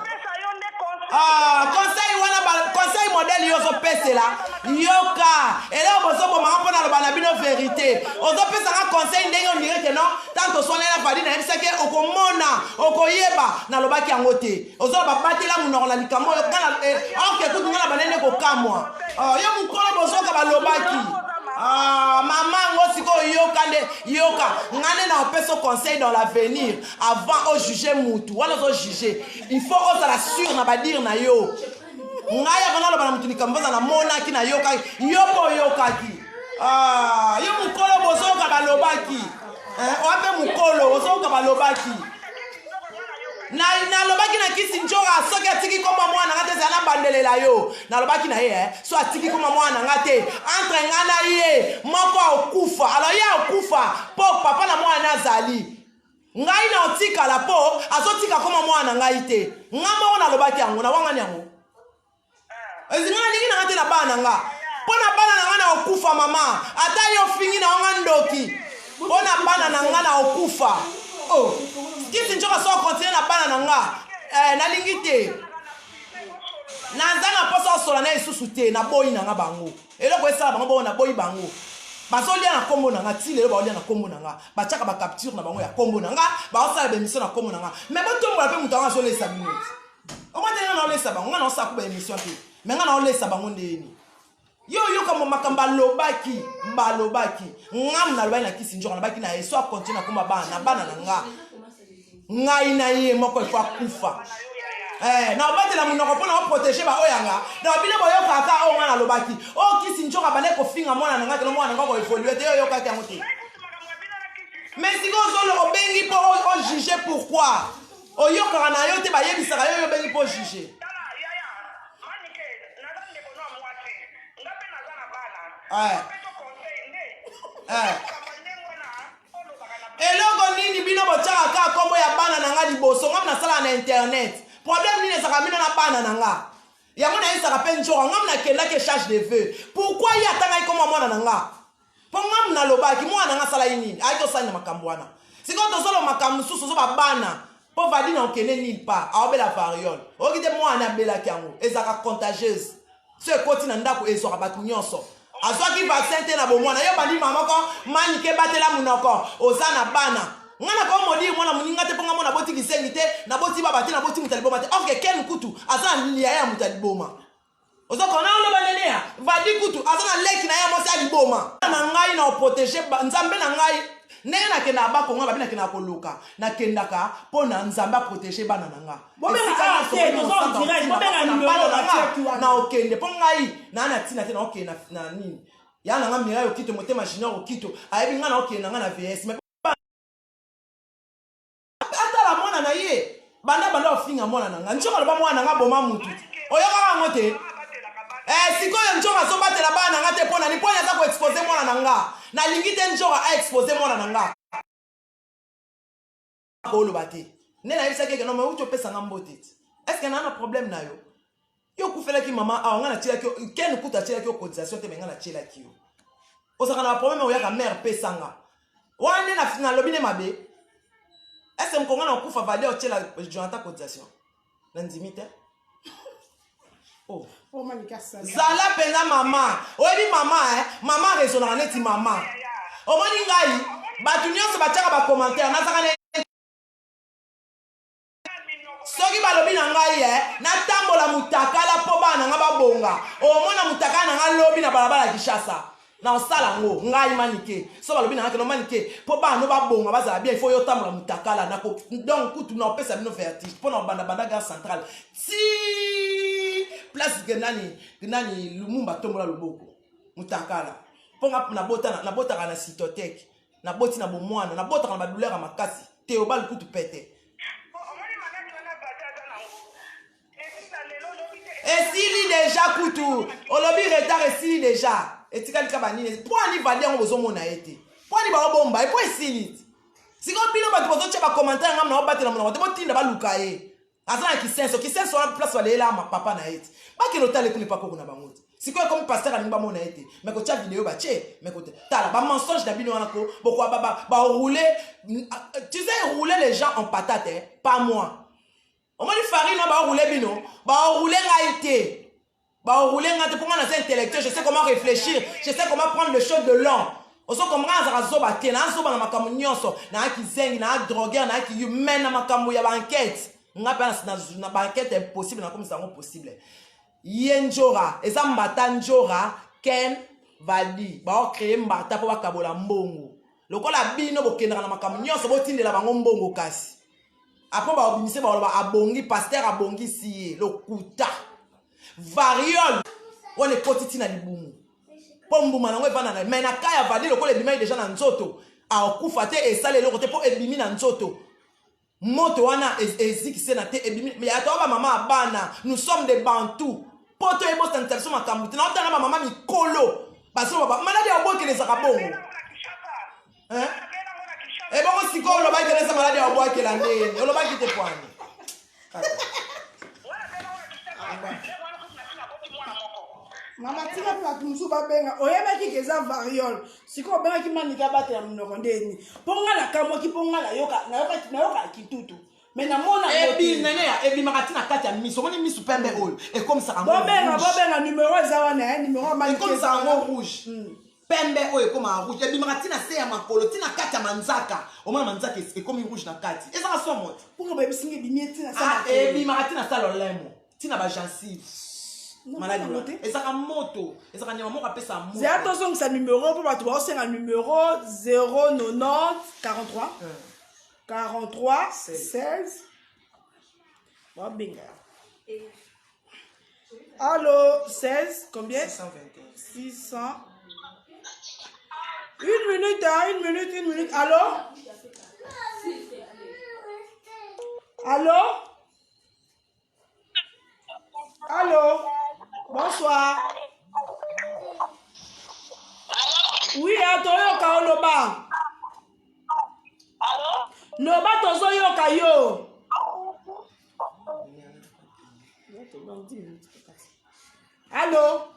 Ah, conseil wana conseil modèle yo ozopesela yoka eloko bozobomaka mpo naloba na bino verité ozopesanga conseil ndenge ondire ke non ntango toswaneli na vali nayebisaki ye okomona okoyeba nalobaki yango te ozoloba batela monoko na likambo oyo orke eh, kutu ngai na banene kokamwa oh, yo mokolo bozoka balobaki ah, mama yango sikoyo yoka nde yoka ngai nde na opesa conseil dans l'avenir avant ojuge mutu wana ozojuge il faut ozala sur na badire na yo ngai avant naloba na motu likambo oza namonaki nayokaki yo mpe oyokaki ah, yo mokolo bozoyoka balobaki eh, oya mpe mokolo ozoyoka balobaki nalobaki na kisi njoka soki atiki koma mwana nga te ezala nabandelela yo nalobaki na ye eh, so atiki koma mwana nga te entre nga na ye moko akokufa alors ye akokufa mpo papa na mwana azali Ngai na otikala po azotika koma mwana na ngai te. Nga moko nalobaki yango, nawangani yango. Nga nalingi na nga te na bana na nga. Mpo na bana na nga na okufa mama. Ata yo ofingi na nga ndoki. Mpo na bana na nga na okufa. Oh. Kisi njoka so continue na bana na nga. Eh, nalingi te. Naza na mposa osola na lisusu te, naboyi na nga bango. Eloko esala bango bongo naboyi bango. Bazolia na kombo na nga ti lelo baolia na kombo na nga. Batiaka ba capture na bango ya kombo na nga, baosala ba emission na kombo na nga. Mais botombola pe moto yango azolesa bino. Omoni te nga naolesa bango, nga naosala ku ba emission te. Mais nga naolesa bango ndeni. Yo oyoka makambo alobaki, balobaki. Nga nalobaki na kisi njoka nalobaki na ye so akontinue na kombo bana na bana na nga. Ngai na ye moko il faut akufa. Eh, na obatela monoko mpo na oprotege baoyo yanga na bino boyokaka oyo ngai nalobaki oyo kisi njoka abandaki kofinga mwana na ngai kino mwana na ngai koevolue te yo oyokaki yango te mais sikoyo ozolo obengi mpo ojuge pourquoi oyokaka na yo te bayebisaka yo yo obengi mpo ojuge eh. Eh. Eloko nini bino botiaka kaka kombo ya bana na nga liboso nga nasalaka na internet problème nini ezalaka bino na bana na nga yango nayebisaka mpe njoka nga nakendaki echange de vœux pourquoi ye atangaki kombo ya mwana na nga mpo nga nalobaki mwana na nga asalaki nini ayaki osali na makambo wana sikoyo tozoloba makambo mosusu ozoba bana mpo vadi na okende nil part aobela variole oyoki te mwana abelaki yango ezalaka contagieuse so ekoti na ndako ezwaka bato nyonso azwaki vaccin te na bomwana yo bandi mama moko manike batela monoko oza na bana nga na komodire mwana moninga te mpo nga mona boti kizengi te naboti baba te naboti moto ya liboma te orke ken kutu aza na yaya ya moto ya liboma ozokona oloba nenea vadi kutu aza na leki na ye mwasi ya liboma na ngai na oprotege nzambe na ngai ndenge nakendaka bakongo babi nakendaka koluka nakendaka mpo na nzambe aprotege bana na nga na okende mpo ngai naa na ntina te naokende na nini ya na nga mirai okito motema junior okito ayebi ngai naokende na ngai na vs atala mwana na ye banda banda ofinga mwana na ngai nzoka aloba mwana na ngai boma mutu oyokaka yango te eh, sikoyo nzoka azobatela bana na ngai te mpo nani mpo aza koexpose mwana na nga nalingi te nzoka aexpose mwana na nga koloba te nde nayebisaki eke no outi opesa nga mbote te estce naa na problème na yo yo okufelaki mama awa ngai natielaki yo ken kutu atielaki yo cotisation te me ngai natielaki yo ozalaka na baproblème oyaka mare pesanga wana nde nalobi nde mabe estce mokonga na okufa vali otiela jonathan cotisation nandimi te oh. oh zala mpenza mama oyebi mama eh? mama raisonnaka neti mama omoni ngai bato nyonso batiaka bacommentaire nazaka na soki balobi na ngai eh, natambola mutakala mpo bana na ngai babonga omona mutakala na ngai lobi na balabala ya kinshasa na osala yango ngai manike so balobi na ngai keno manike mpo bana no babonga bazala bien ifo yo otambola mutakala nako donc kutu na opesa bino vertige mpo na obanda banda gare centrale ti place ke nani nani lumumba atombola loboko mutakala mpo nga nabotaka nabotaka na cytotec naboti na bomwana nabotaka na badouleur ya makasi teobal kutu pete esili deja kutu olobi retard esili deja etikali ka banini mpo ani vali yango bozomona ye te mpo ani baobomba ye mpo esili sikoyo bino bato bozotya bacommentaire ngambo na obatela monoko te botinda baluka ye aza na kisenso kisenso wana place baleyela papa na ye te bakende otala ekuna epa koko na bango te sikoyo ekomi pasteur alingi bamona ye te me kotya video batye me kote tala bamensonge na bino wana ko bokoa baroule tu sais rouler les gens en patate eh? pas moi omoni farine wana baroule bino baroule ngai te baroule ngai te mpo ngai naza intellectuel je sais comment réfléchir je sais comment prendre le choses de long ozo comprendre azalaka zoba te naa zoba na makambo nyonso naa kizengi naa droguer naa kiyu mais na makambo ya baenquête ngai mpe na baenquête impossible nakomisa yango possible ye njora eza mbata njora ken vadi baocreye mbata mpo bakabola mbongo lokola bino bokendaka na makambo nyonso botindela bango mbongo kasi apres baobimise bakoloba abongi paster abongisi ye lokuta variole wana ekoti ntina libumu mpo mbuma nango evanda na mai na ka ya vadi lokola ebimaki deja na nzoto akokufa te esali eloko te mpo ebimi na nzoto moto wana ezikise na te ebimi ya toa bamama ya bana nous sommes des bantou mpo to ebosanisa biso makambo te naotala na bamama mikolo bazoloba maladi ya obokela ezaka bongo ebongo sikoyo olobaki te nesa maladi ya obwakela ndeni olobaki te pwani. Mama tika mpe bato mosusu babenga oyebaki ke eza variole sikoyo obengaki manike abatela monoko ndeni mpo ngai nakamwaki mpo ngai nayoka kintutu me namona ebinene ya ebimaka ti na kati ya miso omoni miso pembe oyo ekomisaka bobenga bobenga numero eza wana eh, numero ya manike ekomisaka yango rouge hmm. pembe oyo ekomaka rouge ebimaka ti na se ya makolo ti na kati ya manzaka omona manzaka ekomi rouge na kati ezaka somo te mpo bayebisinga ebimi ti na ah, ebimaka ti na sa lolemo ti na bagencive maladi wana ezaka moto ezaka nyama moko apesa moto zela tozongisa numero mpo bato baosenga numero 090 43 43 16 babenga allo 16 combien 621 600 une minute hein, une minute une minute allo allo Allô Bonsoir. Oui, toyoka oloba. Loba tozoyoka yo. Allô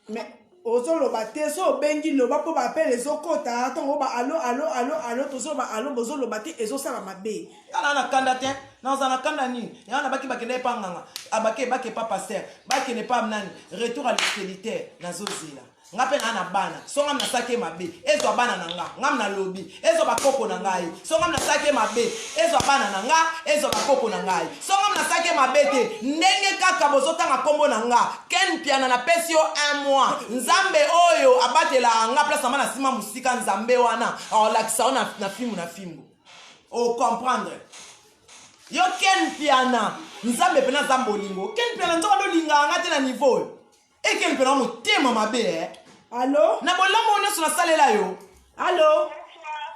Mais ozoloba te so obengi loba mpo baapele ezokota ntango ba alo alo alo alo tozoloba alo bozoloba te ezosala mabe nga na kanda te naza na kanda nini yango nabaki bakende epa nganga abake bake epa pasteur bakende epa nani retour à l'expéditeur nazozela nga mpe naa na bana so ngam nasalaki ye mabe ezwa bana na nga ngam nalobi ezwa bakoko na ngai so ngam nasalaki ye mabe ezwa bana na nga ezwa bakoko na ngai so ngam nasalaki ye mabe te ndenge kaka bozotanga nkombo na nga ken mpiana napesi yo un mois nzambe oyo abatelaka nga place nanga na nsima mosika nzambe wana akolakisa yo na, na fimbu na fimbu ocomprendre yo ken mpiana nzambe mpena aza bolingo ken mpiana nzoka nde olingaka nga te na niveau oyo e ken mpiana motema mabe eh. allo na bolamu oyo nyonso nasalela yo allo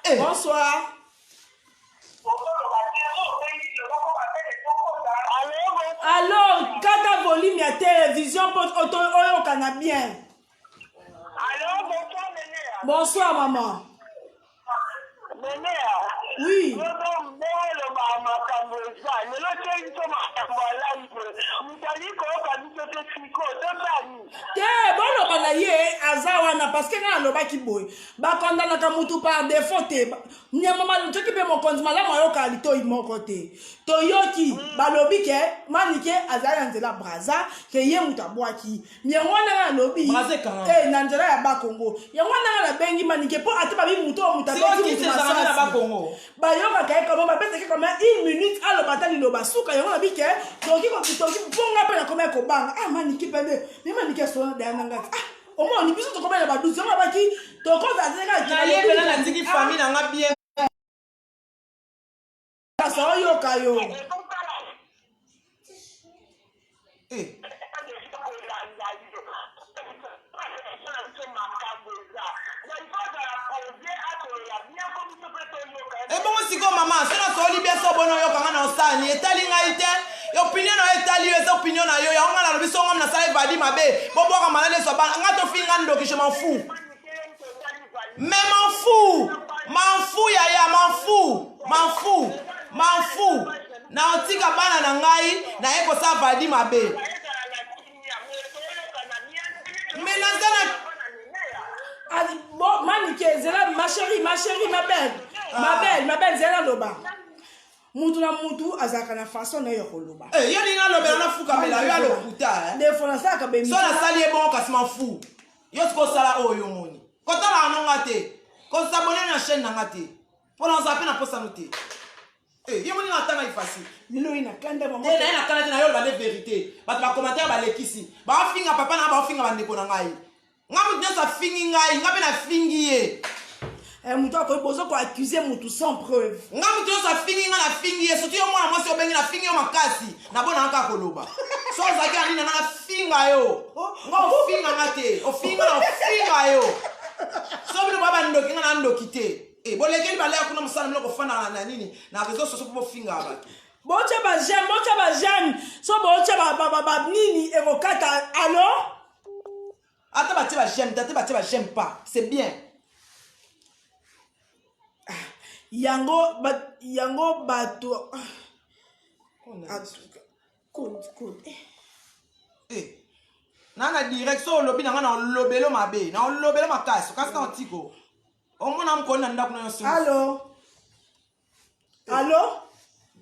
eh. bonsoir Allo, kata volume ya télévision mpo oyokana bien. Allo, bonsoir Nenea. Bonsoir maman. Nenea. Oui. Oloba makambo eza lelo te biso makambo ya live moto alingi koyoka biso te sikoyo totali te boloba na ye aza wana parce que ngai alobaki boye bakondanaka mutu par défaut te nyama soki mpe mokonzi malamu ayokaka litoi moko te toyoki mm. balobi ke manike azali na nzela braza ke ye moto abwaki yango wana nga nalobi eh, na nzela ya bakongo yango wana nga nabengi manike mpo ata babi moto oyo moto abeti bayokaka ye kama bapesaki kama une minute aloba ata liloba suka yango nabi ke toki toki mpo nga mpe nakomaki kobanga ah manike mpe nde me manike asolo na daya na ngai ah omoni biso tokomaki na badusi yango nabaki tokozala te kaka nayebela natiki famille na nga bien kasa oyoka yo eh. ebongo sikoyo mama so nasoli bien so boni oyoka nga na osani etali ngai te opinion na yo etali yo eza opinion na yo yango nga nalobi so ngam nasala evadi mabe bobwaka malali ezwa bana nga tofinga ndoki je m'en fous mais m'en fous m'en fous yaya m'en fous m'en fous m'en fous na otika bana na ngai naye kosala vadi mabe mais naza na ah, bon manike zela ma chérie ma chérie ma belle ma ah. belle ma belle zela loba mutu na mutu azalaka na façon na ye ya koloba eh, yo ninga alobela nafukamela yo alokuta eh. defo nasalaka so nasali ye bongo kasi mafu yo sikoyo osala oyo yo moni kotalaka no nga te kosabone na chaîne na nga te mpo na ozala mpe na posano te eh, ye moni na atanga ifasi lelo ye na kanda te naye na kanda te na yo oloba nde verité bato bacommentaire balekisi baofinga papa na nga baofinga bandeko na ngai nga moto nyonso afingi ngai nga mpe nafingi ye eh, moto akoki bozo koaccuse motu sans preuve nga moto nyonso afingi nga nafingi ye surtout yo mwana mwasi obengi nafingi yo makasi nabonaka kaka koloba so ozalaki na nini nanga nafinga yo nga ofinga nga te ofinga na ofinga yo so bino ba bandoki nga na ndoki te e bolekeli balaya kuna mosala bino kofandaka na nini na réseau sociaux mpo bofingaka bato botya bajeme botya bajeme so botya banini ekokata alo ata batie ba j'aime te ata batie ba j'aime pas c'est bien ah, yango ba, yango bato ah, code code eh. Eh. Na na direct so olobi na nga na olobelo mabe, na olobelo makasi, kasi na otiko. Omona mokoni na ndako na yo soki. Allo? Allo?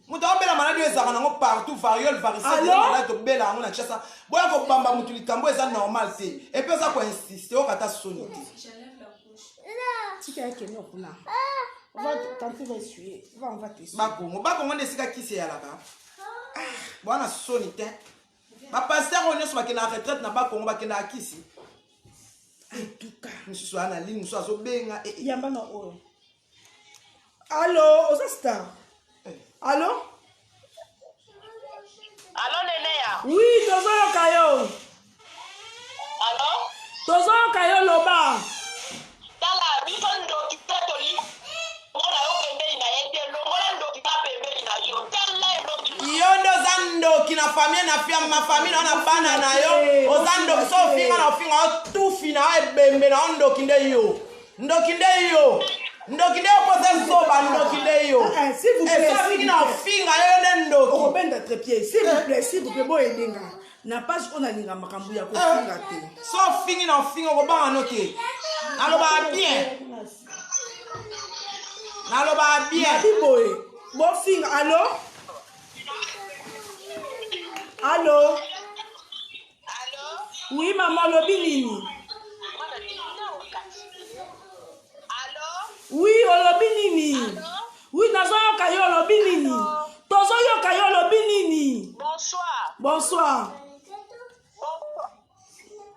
Moto aobela maladi oyo ezalaka nango partout, variole, varicelle, Allo? maladi tobela yango na Kinshasa. Boya kobamba moto likambo eza normal te. Et puis oza ko-insister, oyoka ata soni te. Tika ya kende kuna. Va, tante va essuyer. Va, on va t'essuyer. Bakongo, bakongo nde esika kisi eyalaka. Bwana soni te. Ba pasteur oyo nyonso bakendaka retraite na bakongo bakendaka kisi. En tout cas. Mosusu aya na ligne, mosusu azobenga. Eh, eh. Yamba na oyo. Allo, oza star. Eh. Allo? Allo Neneya. Oui, tozoyoka yo. Allo? Tozoyoka yo loba. Tala biso ndoki te tolingi mona yo pembeni na ye te longola ndoki ba pembeni na yo tala elongi yo nde oza ndoki na famille na fia ma famille na yo na bana na yo oza ndoki so ofinga na ofinga yo tufi na yo ebembe na yo ndoki nde yo ndoki nde yo ndoki nde yo mpo oza zoba ndoki nde yo Ah, ah, s'il vous plaît, Eh, so s'il ofingi vous na plaît. ofinga yo yo nde ndoki okobenda trepied s'il vous plaît s'il vous plaît boyedenga na page oyo nalinga makambo ya kofinga te so ofingi na ofinga okobanga no te nalobaka bien nalobaka bien nabi boye bofinga allo allo oui mama olobi nini oui olobi nini oui nazoyoka yo olobi nini tozoyoka yo olobi nini Bonsoir. bonsoir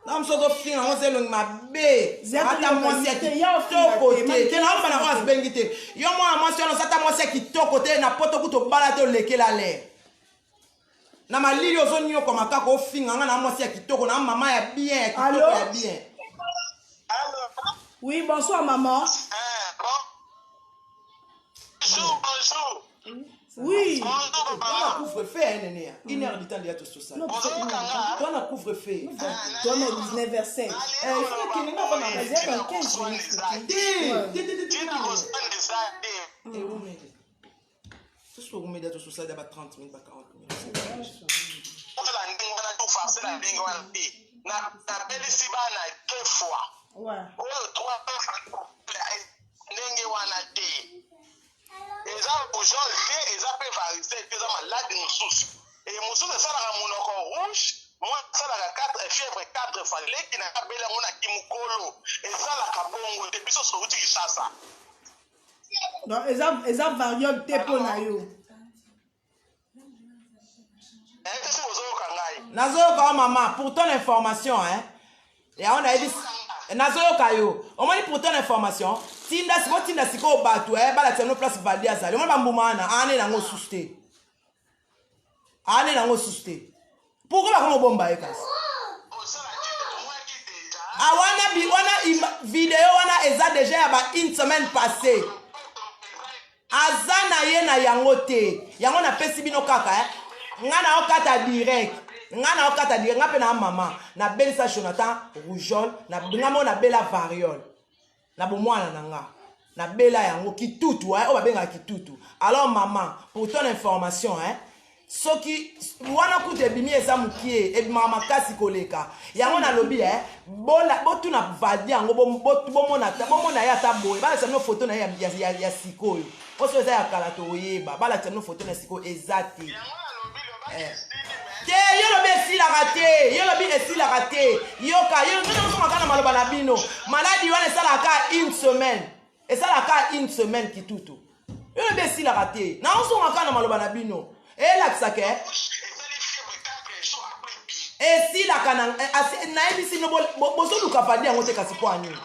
na mosu ozofinga yango oza elongi mabe Zia ata mwasi ya te, ya kitoko ofinga te, te mani te naomba na oyo abengi te yo mwana mwasi wana oza ata mwasi ya kitoko te na poto kutu obala te olekela lere na malili ozonyokwama kaka ofinga nga na mwasi ya kitoko na mama ya bien ya kitoko Allo? ya bien Allo? oui bonsoir maman Eh, bon. Bonjour, bonjour. oui Bonjour, twana maman. couvre feu ya nene ya une heure du temps deya tososala Ozoyoka nga? twana couvre feu tona 19 h 5 Eh, il faut okende nga vana Eza dans 15 minutes. te te te te Tina kosala eza te. te soso okomeda tososala ba 30 minutes ba 40 minutes Osala ndenge wana te, ofarse na ndenge wana te. Nabelisi bana deux fois. Ouais. Oyo trois ndenge wana te. Eza rougeole te, eza mpe varicelle te, eza malade mosusu. E mosusu esalaka monoko rouge, mwa esalaka 4 fièvre 4 fois. Leki na abeli yango na kimokolo. Esalaka bongo te, biso souti Kinshasa. Donc eza eza variole te mpo na yo. Eh, soki ozoyoka ngai. Nazoyoka yo mama pour ton information hein. Yango nayebi nazoyoka yo omoni pour ton information tinda sikoyo tinda sikoyo bato eh, balakisa bino place valdi azali omoni bambuma wana ane nango susu te ane nango susu te pourkoi bakomobomba ye kasi Osala te, tomonaki deja. Ah, wana, bi, wana im, video wana eza deja ya ba une semaine passée aza na ye na yango te yango napesi bino kaka eh. nga na okata direct nga na okata direct nga mpe na mama nabelisa jonathan rougeole na, nga mo nabela variole na bomwana na nga nabela yango kitutu eh, oyo babengaka kitutu alors mama pour ton information eh, soki wana kutu ebimi eza mokie ebimaka makasi koleka yango nalobi eh, bola botuna valdi yango bomona bomona ye ata boye balakisa bino foto na ye ya, ya, ya, ya sikoyo mpo soki eza ya kala toyeba balakisa bino foto na sikoyo eza te eh. te yo lobi esilaka te yo lobi esilaka te yoka yo nozongaka na maloba na bino maladi wana esalaka une semaine esalaka une semaine kitutu yo lobi esilaka te naozonga kaka na maloba na bino elakisa ke esilaka na eh, nayebisi bino bozoluka vali yango te kasi mpo ya nini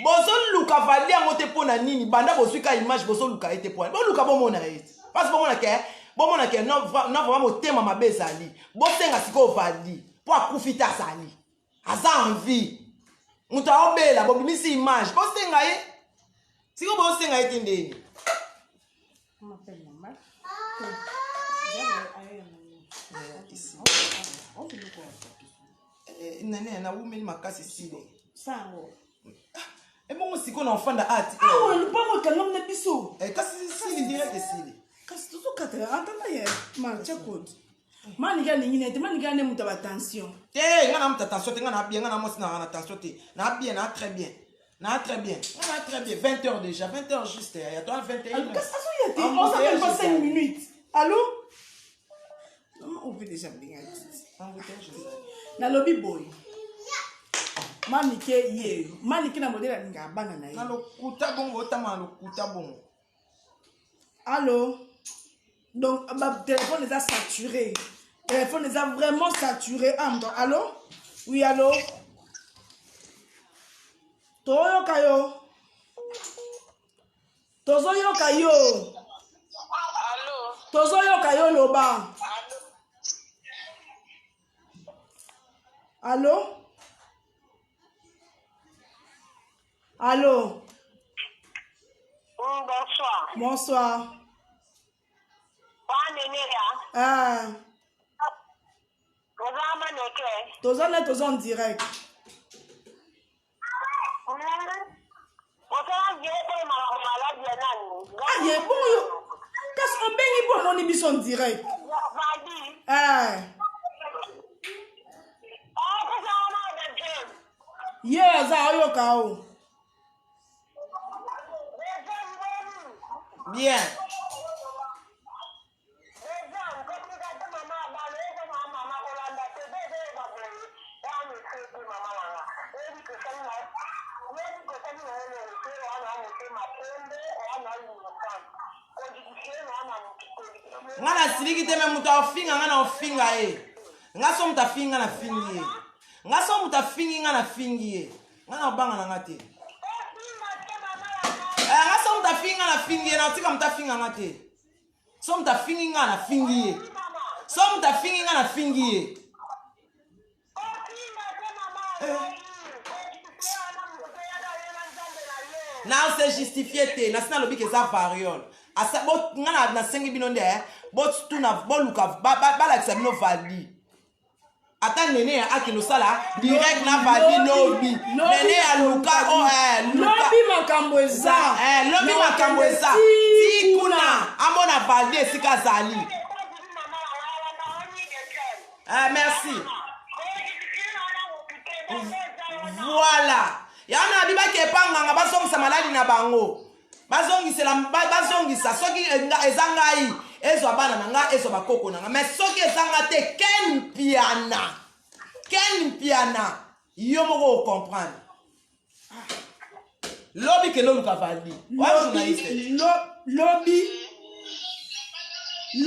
bozoluka vali yango te mpo na nini banda bozwi ka image bozoluka ye te mpo boluka bomona ye te parce bomona ke bomona ke non vraiment motema mabe ezali bosenga sikoyo vali mpo akufi te azali aza en vie moto aobela bobimisi image bosenga ye sikoyo bosenga ye te ndeni nani nawumeli makasi sile sango ebongo sikoyo na ofanda ati awa lopango ekangami na biso kasi sili direct esili kasi tozokatela antanda ye ma tia code. Manike alingi nete manike ane moto ya batension te nga na moto ya tension te nga na bien nga na mwasi na na tension te na bien na très bien na très bien nga na très bien 20 heures déjà 20 heures juste ya toi 21 kasi azoya te oza même pas 5 minutes allo ope déjà mbenga nalobi boye manike ye manike na modele alingaka bana na ye na lokuta bongo otanga na lokuta bongo allo donc ba téléphone eza saturé téléphone eza vraiment saturé ah moto allo oui allo toyoka yo tozoyoka yo tozoyoka yo loba allo Allô Oui, bonsoir. Bonsoir. Ah. Toza na toza en direct. Ah, ye bongo yo. Kasi obengi mpo omoni biso en direct. Eh. Ye aza ayoka o. Bien. Nga nasiliki te me moto afinga nga na ofinga ye nga so moto afingi nga nafingi ye nga so moto afingi nga nafingi ye nga na obanga na nga te eh, nga so moto afingi nga nafingi ye natika moto afinga nga te so moto afingi nga nafingi ye so moto afingi nga nafingi ye eh. na se justifie te nasi nalobi ke eza variole nga nasengi bino nde eh, botuna boluka balakisa bino valdi ata nene ya akende osala direct na vadi lobi nene ya luka oh, eh, lobi makambo eza eh, lobi makambo eza ti kuna amona valdi esika azali eh, merci voilà yango na bibaki epa nganga bazongisa maladi na bango bazongisela bazongisa soki eza ngai ezwa bana na ngai ezwa bakoko na ngai mais soki eza nga te ken mpiana ken mpiana yo moko ocomprendre ah. lobi kende oluka valdi wa journaliste lobi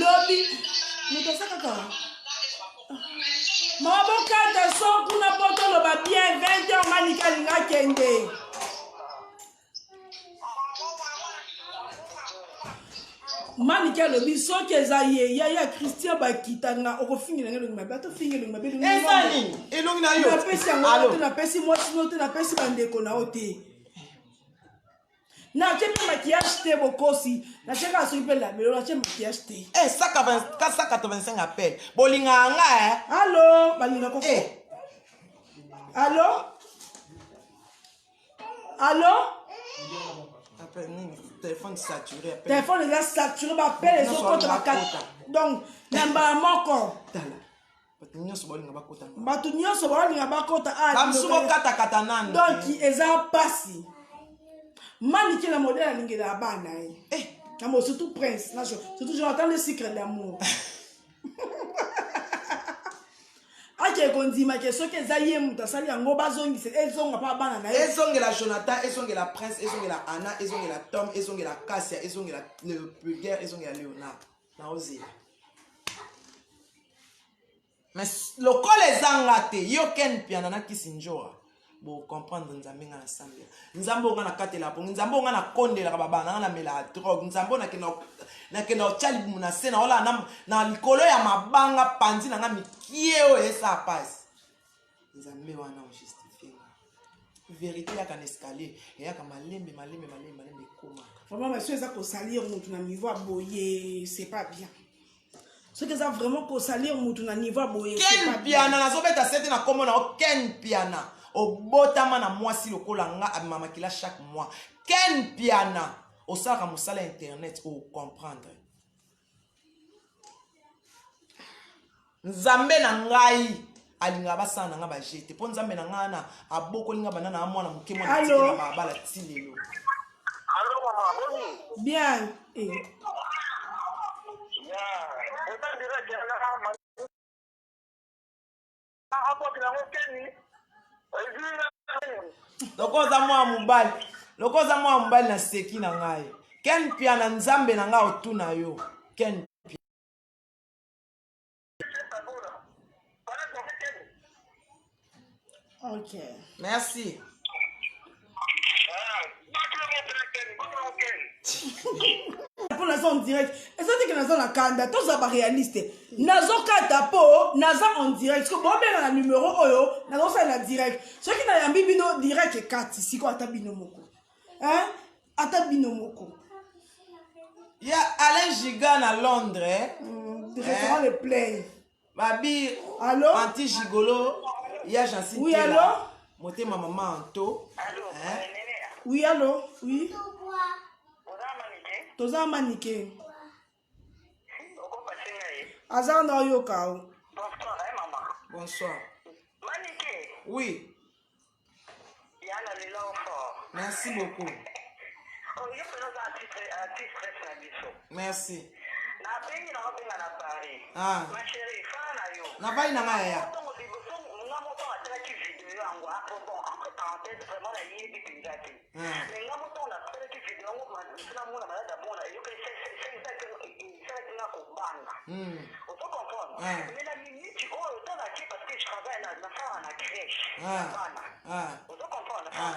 lobi moto aza kaka mama bokata so kuna po toloba bien 20 heures manika alinga akende manike alobi soki eza ye yaya christian bakita nga okofingela nga elongi mabe ata ofingi elongi mabe eza nini elongi na yo napesi yango te napesi mwasi no te napesi bandeko na yo te natie mpe maquillage te bokosi natie kaka soki mpe labelo natie maquillage te 185 eh, appel bolingaka nga eh? allo balingaka eh. allo allo téléphone saturé téléphone eza saturé bapele ezokota bakata donc na mbala moko tala bato nyonso baolinga bakota bato nyonso baolinga bakota ah, bamosusu bokatakata nanu donc eza mpasi manike na modele alingelaka bana ye eh. na mo surtout prince na surtout jonathan le secret d'amour ake kondima ke soki eza ye moto asali yango bazongisa ezonga mpa bana na ye ezongela jonathan ezongela prince ezongela anna ezongela tom ezongela kasia ezongela vulgaire ezongela léonard naozela mais lokola eza nga te yo ken piana na kisi njora bocomprendre nzambe nga nasambela nzambe oyo nga nakatela pongi nzambe oyo nga nakondelaka babana nga namelaka drogue nzambe oyo nakenda kotya libumu na se naolala na, na likolo ya mabanga panzi na nga mikie oyo esala pasi nzambe wana ojustifie nga verité eyaka na escalier eyaka malembe malembe malembe malembe ekomaka vraiment mais soki eza kosalir motu na niveau ya boye c'est pas bien soki eza vraiment kosalir mutu na niveau ya boye ken piana nazobeta sete na nkombo na yo ken piana obotama na mwasi lokola nga abima makila chaque mois ken piana osalaka mosala ya internet ocomprendre. Nzambe na ngai alingaka basala na ngai baje te mpo nzambe na ngai wana abokoli ngai banda na mwana moke mwana Allo? tikela balabala ti lelo. Allo mama, boni? Bien. Eh. Ya, oza direct ya na ma abwaki nango keni. Ezwi na Lokola oza mwana mobali, lokola oza mwana mobali na seki na ngai. Ken Mpiana nzambe na ngai otuna yo. Ken Ok. Merci. Mpo naza en direct, eza teke naza na kanda, toza baréaliste. Nazokata mpo naza en direct. Siko bobenga na numero oyo nazosala na direct. Soki nayambi bino direct ekati siko ata bino moko. Hein? Ata bino moko. Ya Alain Giga na Londres. Restaurant le play. Babi Allo? anti gigolo ya Jancy Oui, Tela. allo? Motema mama Anto. Hein? Oui, allo? Oui. Toza manike. Aza na oyoka o. Bonsoir. Oui. Merci beaucoup. Merci. Ah. Navandi na ngai yaya. Ah. Ah. Ah. Ah. Ah.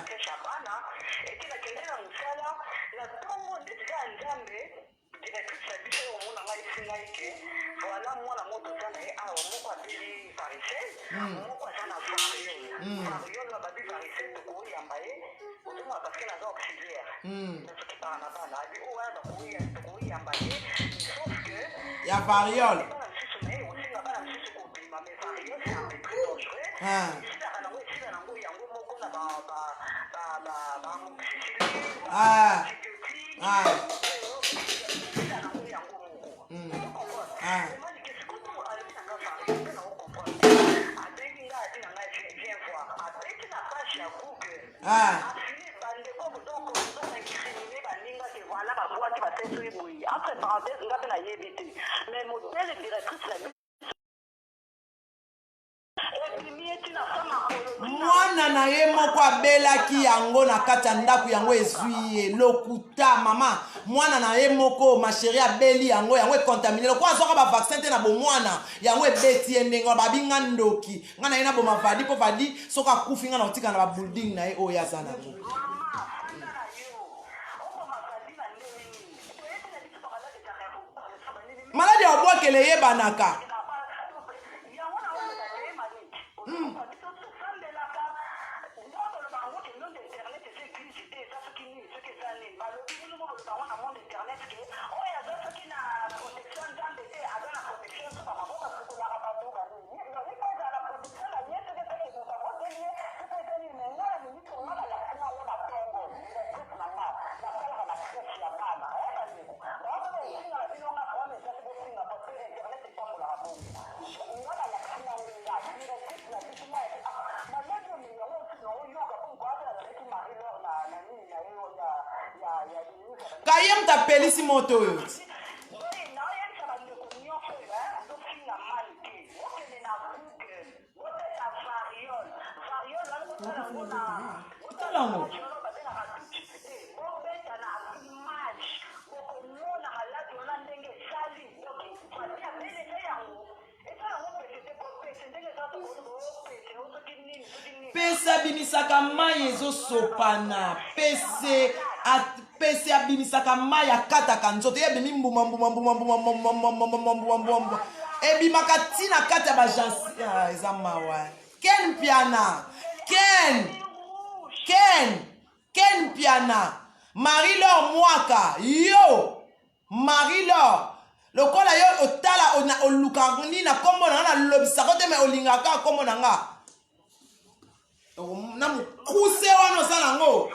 Ya variole. Ah. Ah. Ah. Ah. Ah. Mwana na ye moko abelaki yango na kati ya ndako, yango ezwi ye lokuta. Mama, mwana na ye moko ma chérie abeli yango, yango econtamine lokola azwaka bavaccin te na bomwana, yango ebeti ye ndenge wana. Babi nga ndoki, nga na ye naboma Vadi mpo Vadi soki akufi nga na kotika na babuilding na ye oyo aza nango. Maladi ya obwakela eyebanaka. Kaye moto apelisi moto oyo ti. Tala yango. Pese abimisaka mai ezosopana. Pese pese abimisaka mai, akataka nzoto ye, abimi mbuma mbuma mbuma mbuma mbuma mbuma mbuma mbuma mbuma mbuma mbuma ebimaka ntina kati ya bagensi. Ah, eza mawa. Ken Mpiana, Ken Ken Ken Mpiana, Marie Laure Mwaka, yo Marie Laure, lokola yo otala oluka nini na nkombo na nga, nalobisaka te, me olingaka kaka nkombo na nga na mokuse wana oza nango.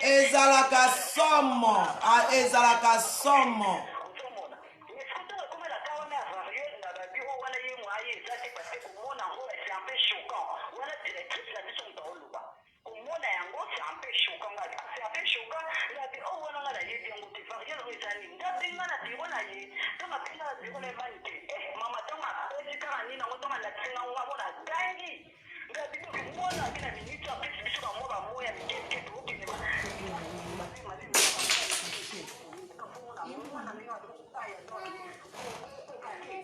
Ezalaka somo, ah, ezalaka somo. Komona yango c'est un peu choquant nga c'est un peu choquant nga bi oh wana nga nayebi yango te variole yango eza nini nga benga na bureau na ye ntango abenga na bureau na ye manike eh mama ntango apesi kaka nini yango ntango alakisi nga ngo amona agangi nga bi donc mwana abi na minute apesi biso bamwa bamoya mike mike tookende mwana ndenge azokaya donc okoka te.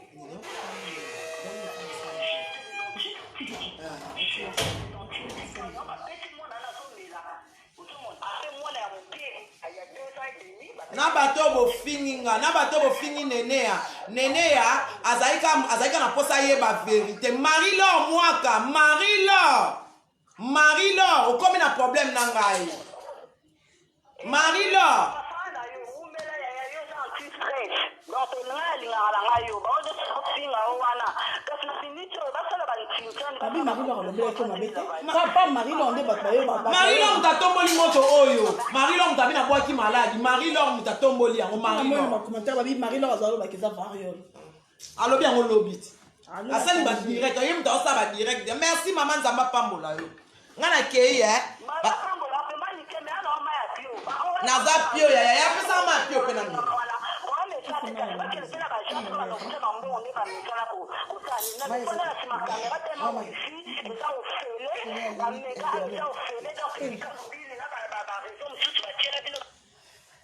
Na bato oyo bofingi nga, na bato oyo bofingi Neneya, Neneya azalaki kaka na mposa ayeba verite. Marie Laure Mwaka, Marie Laure, Marie Laure, okomi na problème na ngai. Marie Laure. Babi Marie Laure alobelaki yo mabe te. Papa Marie Laure nde bato bayo ba Marie Laure moto atomboli moto oyo. Marie Laure moto abi nabwaki maladi. Marie Laure moto atomboli yango. Marie Laure. Ba commentaire babi Marie Laure azalo bakeza variole. Alobi yango lobi ti. Asali ba direct, ye moto asala ba direct. Merci mama Nzambe apambola yo. Nga na kei eh. Naza pio ya ya pesa ma pio pe na mino.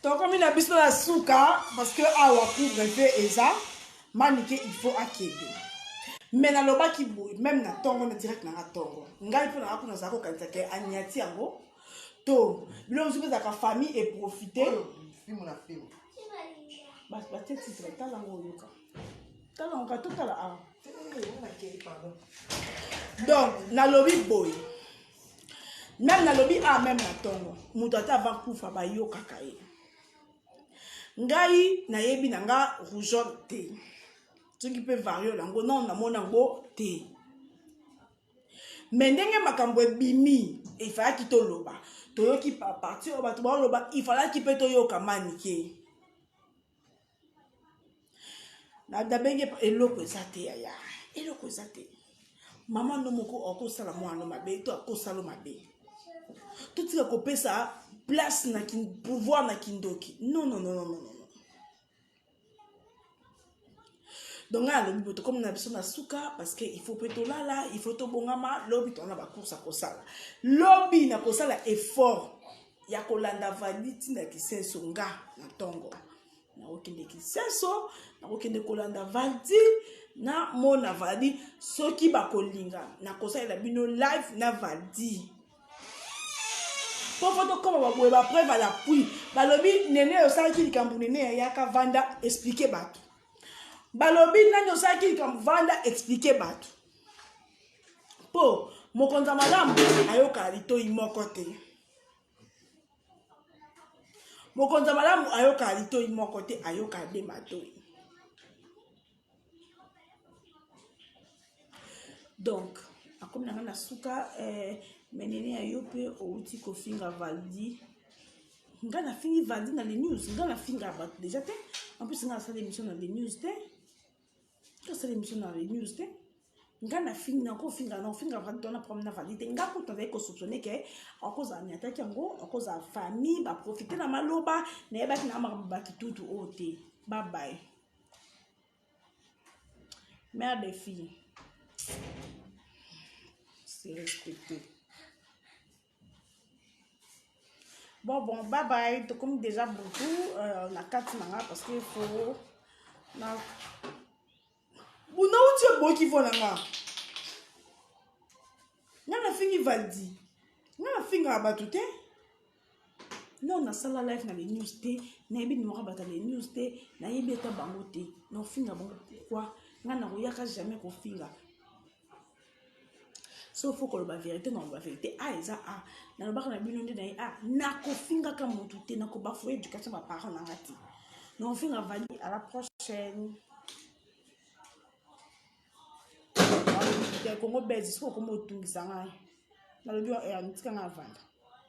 Tokomi na biso na suka parce que awa couvre-feu eza manike il faut akende mais nalobaki boye meme na ntongo na direct nanga ntongo ngai mpo nanga kuna nazala kokanisa ke anyati yango to biloko mosusu mpe ezalaka famille eprofite batie titre tala yango oyoka tala yango ka totala awa donc nalobi boye meme nalobi a ah, meme na ntongo moto ata avant kufa bayokaka ye ngai nayebi na nga rougeole te soki mpe variole yango non namona yango te me ndenge makambo ebimi efalaki toloba toyoki parti oyo bato baoloba ifalaki mpe toyoka manike nabengi eloko eza te yaya eloko eza te mama no moko akosala mwana no mabe to akosala mabe totika kopesa place na pouvoir na kindoki non non non non non donc ngai alobi boye tokomi na biso na suka parce que il faut mpe tolala il faut tobongama lobi toza na bacourse ya kosala lobi na kosala effort ya kolanda vali ntina kisenso nga na ntongo nakokende kisenso nakokende kolanda valdi na mona valdi soki bakolinga nakosalela bino live na valdi mpo fo tokoma baboye bapreuve à l'appui balobi nene osalaki likambo nene yayaka vanda explike bato balobi nani osalaki likambo vanda explike bato mpo mokonzi ya malamu ayokaka litoi moko te mokonzi ya malamu ayokaka litoi moko te ayokaka nde matoi donc akomi na ngai na suka eh, menene ya yo mpe outi kofinga valdi ngai nafingi valdi na le news ngai nafinga bato deja te en plus ngai nasala émission na le news te Tosala émission na les news te. Nga na fingi na ko finga na finga vraiment tona problème na valide. Nga ko tozali ko soupçonner que akozala nyataki yango, akozala famille ba profiter na maloba, na yebaki na makambo ba kitutu oyo te. Bye bye. Mère des filles. C'est respecté. Bon bon bye bye tokomi déjà butu euh, na kati na nga parce que faut na buna uti eboki vo na nga nga nafingi valdi nga nafingaka bato te non nasala live na les news te nayebi numero ya bato ya les news te nayebi ata bango te nakofinga bango pourquoi nga nakoyaka jamais kofinga. So faut koloba verité, nakoloba verité. A eza a nalobaka na bino nde na ye a nakofingaka motu te, nakobafoye éducation baparent na nga te, nakofinga vali. À la prochaine. Congo Buzz, soki okoma otungisa ngai, nalobi tika ngai avanda.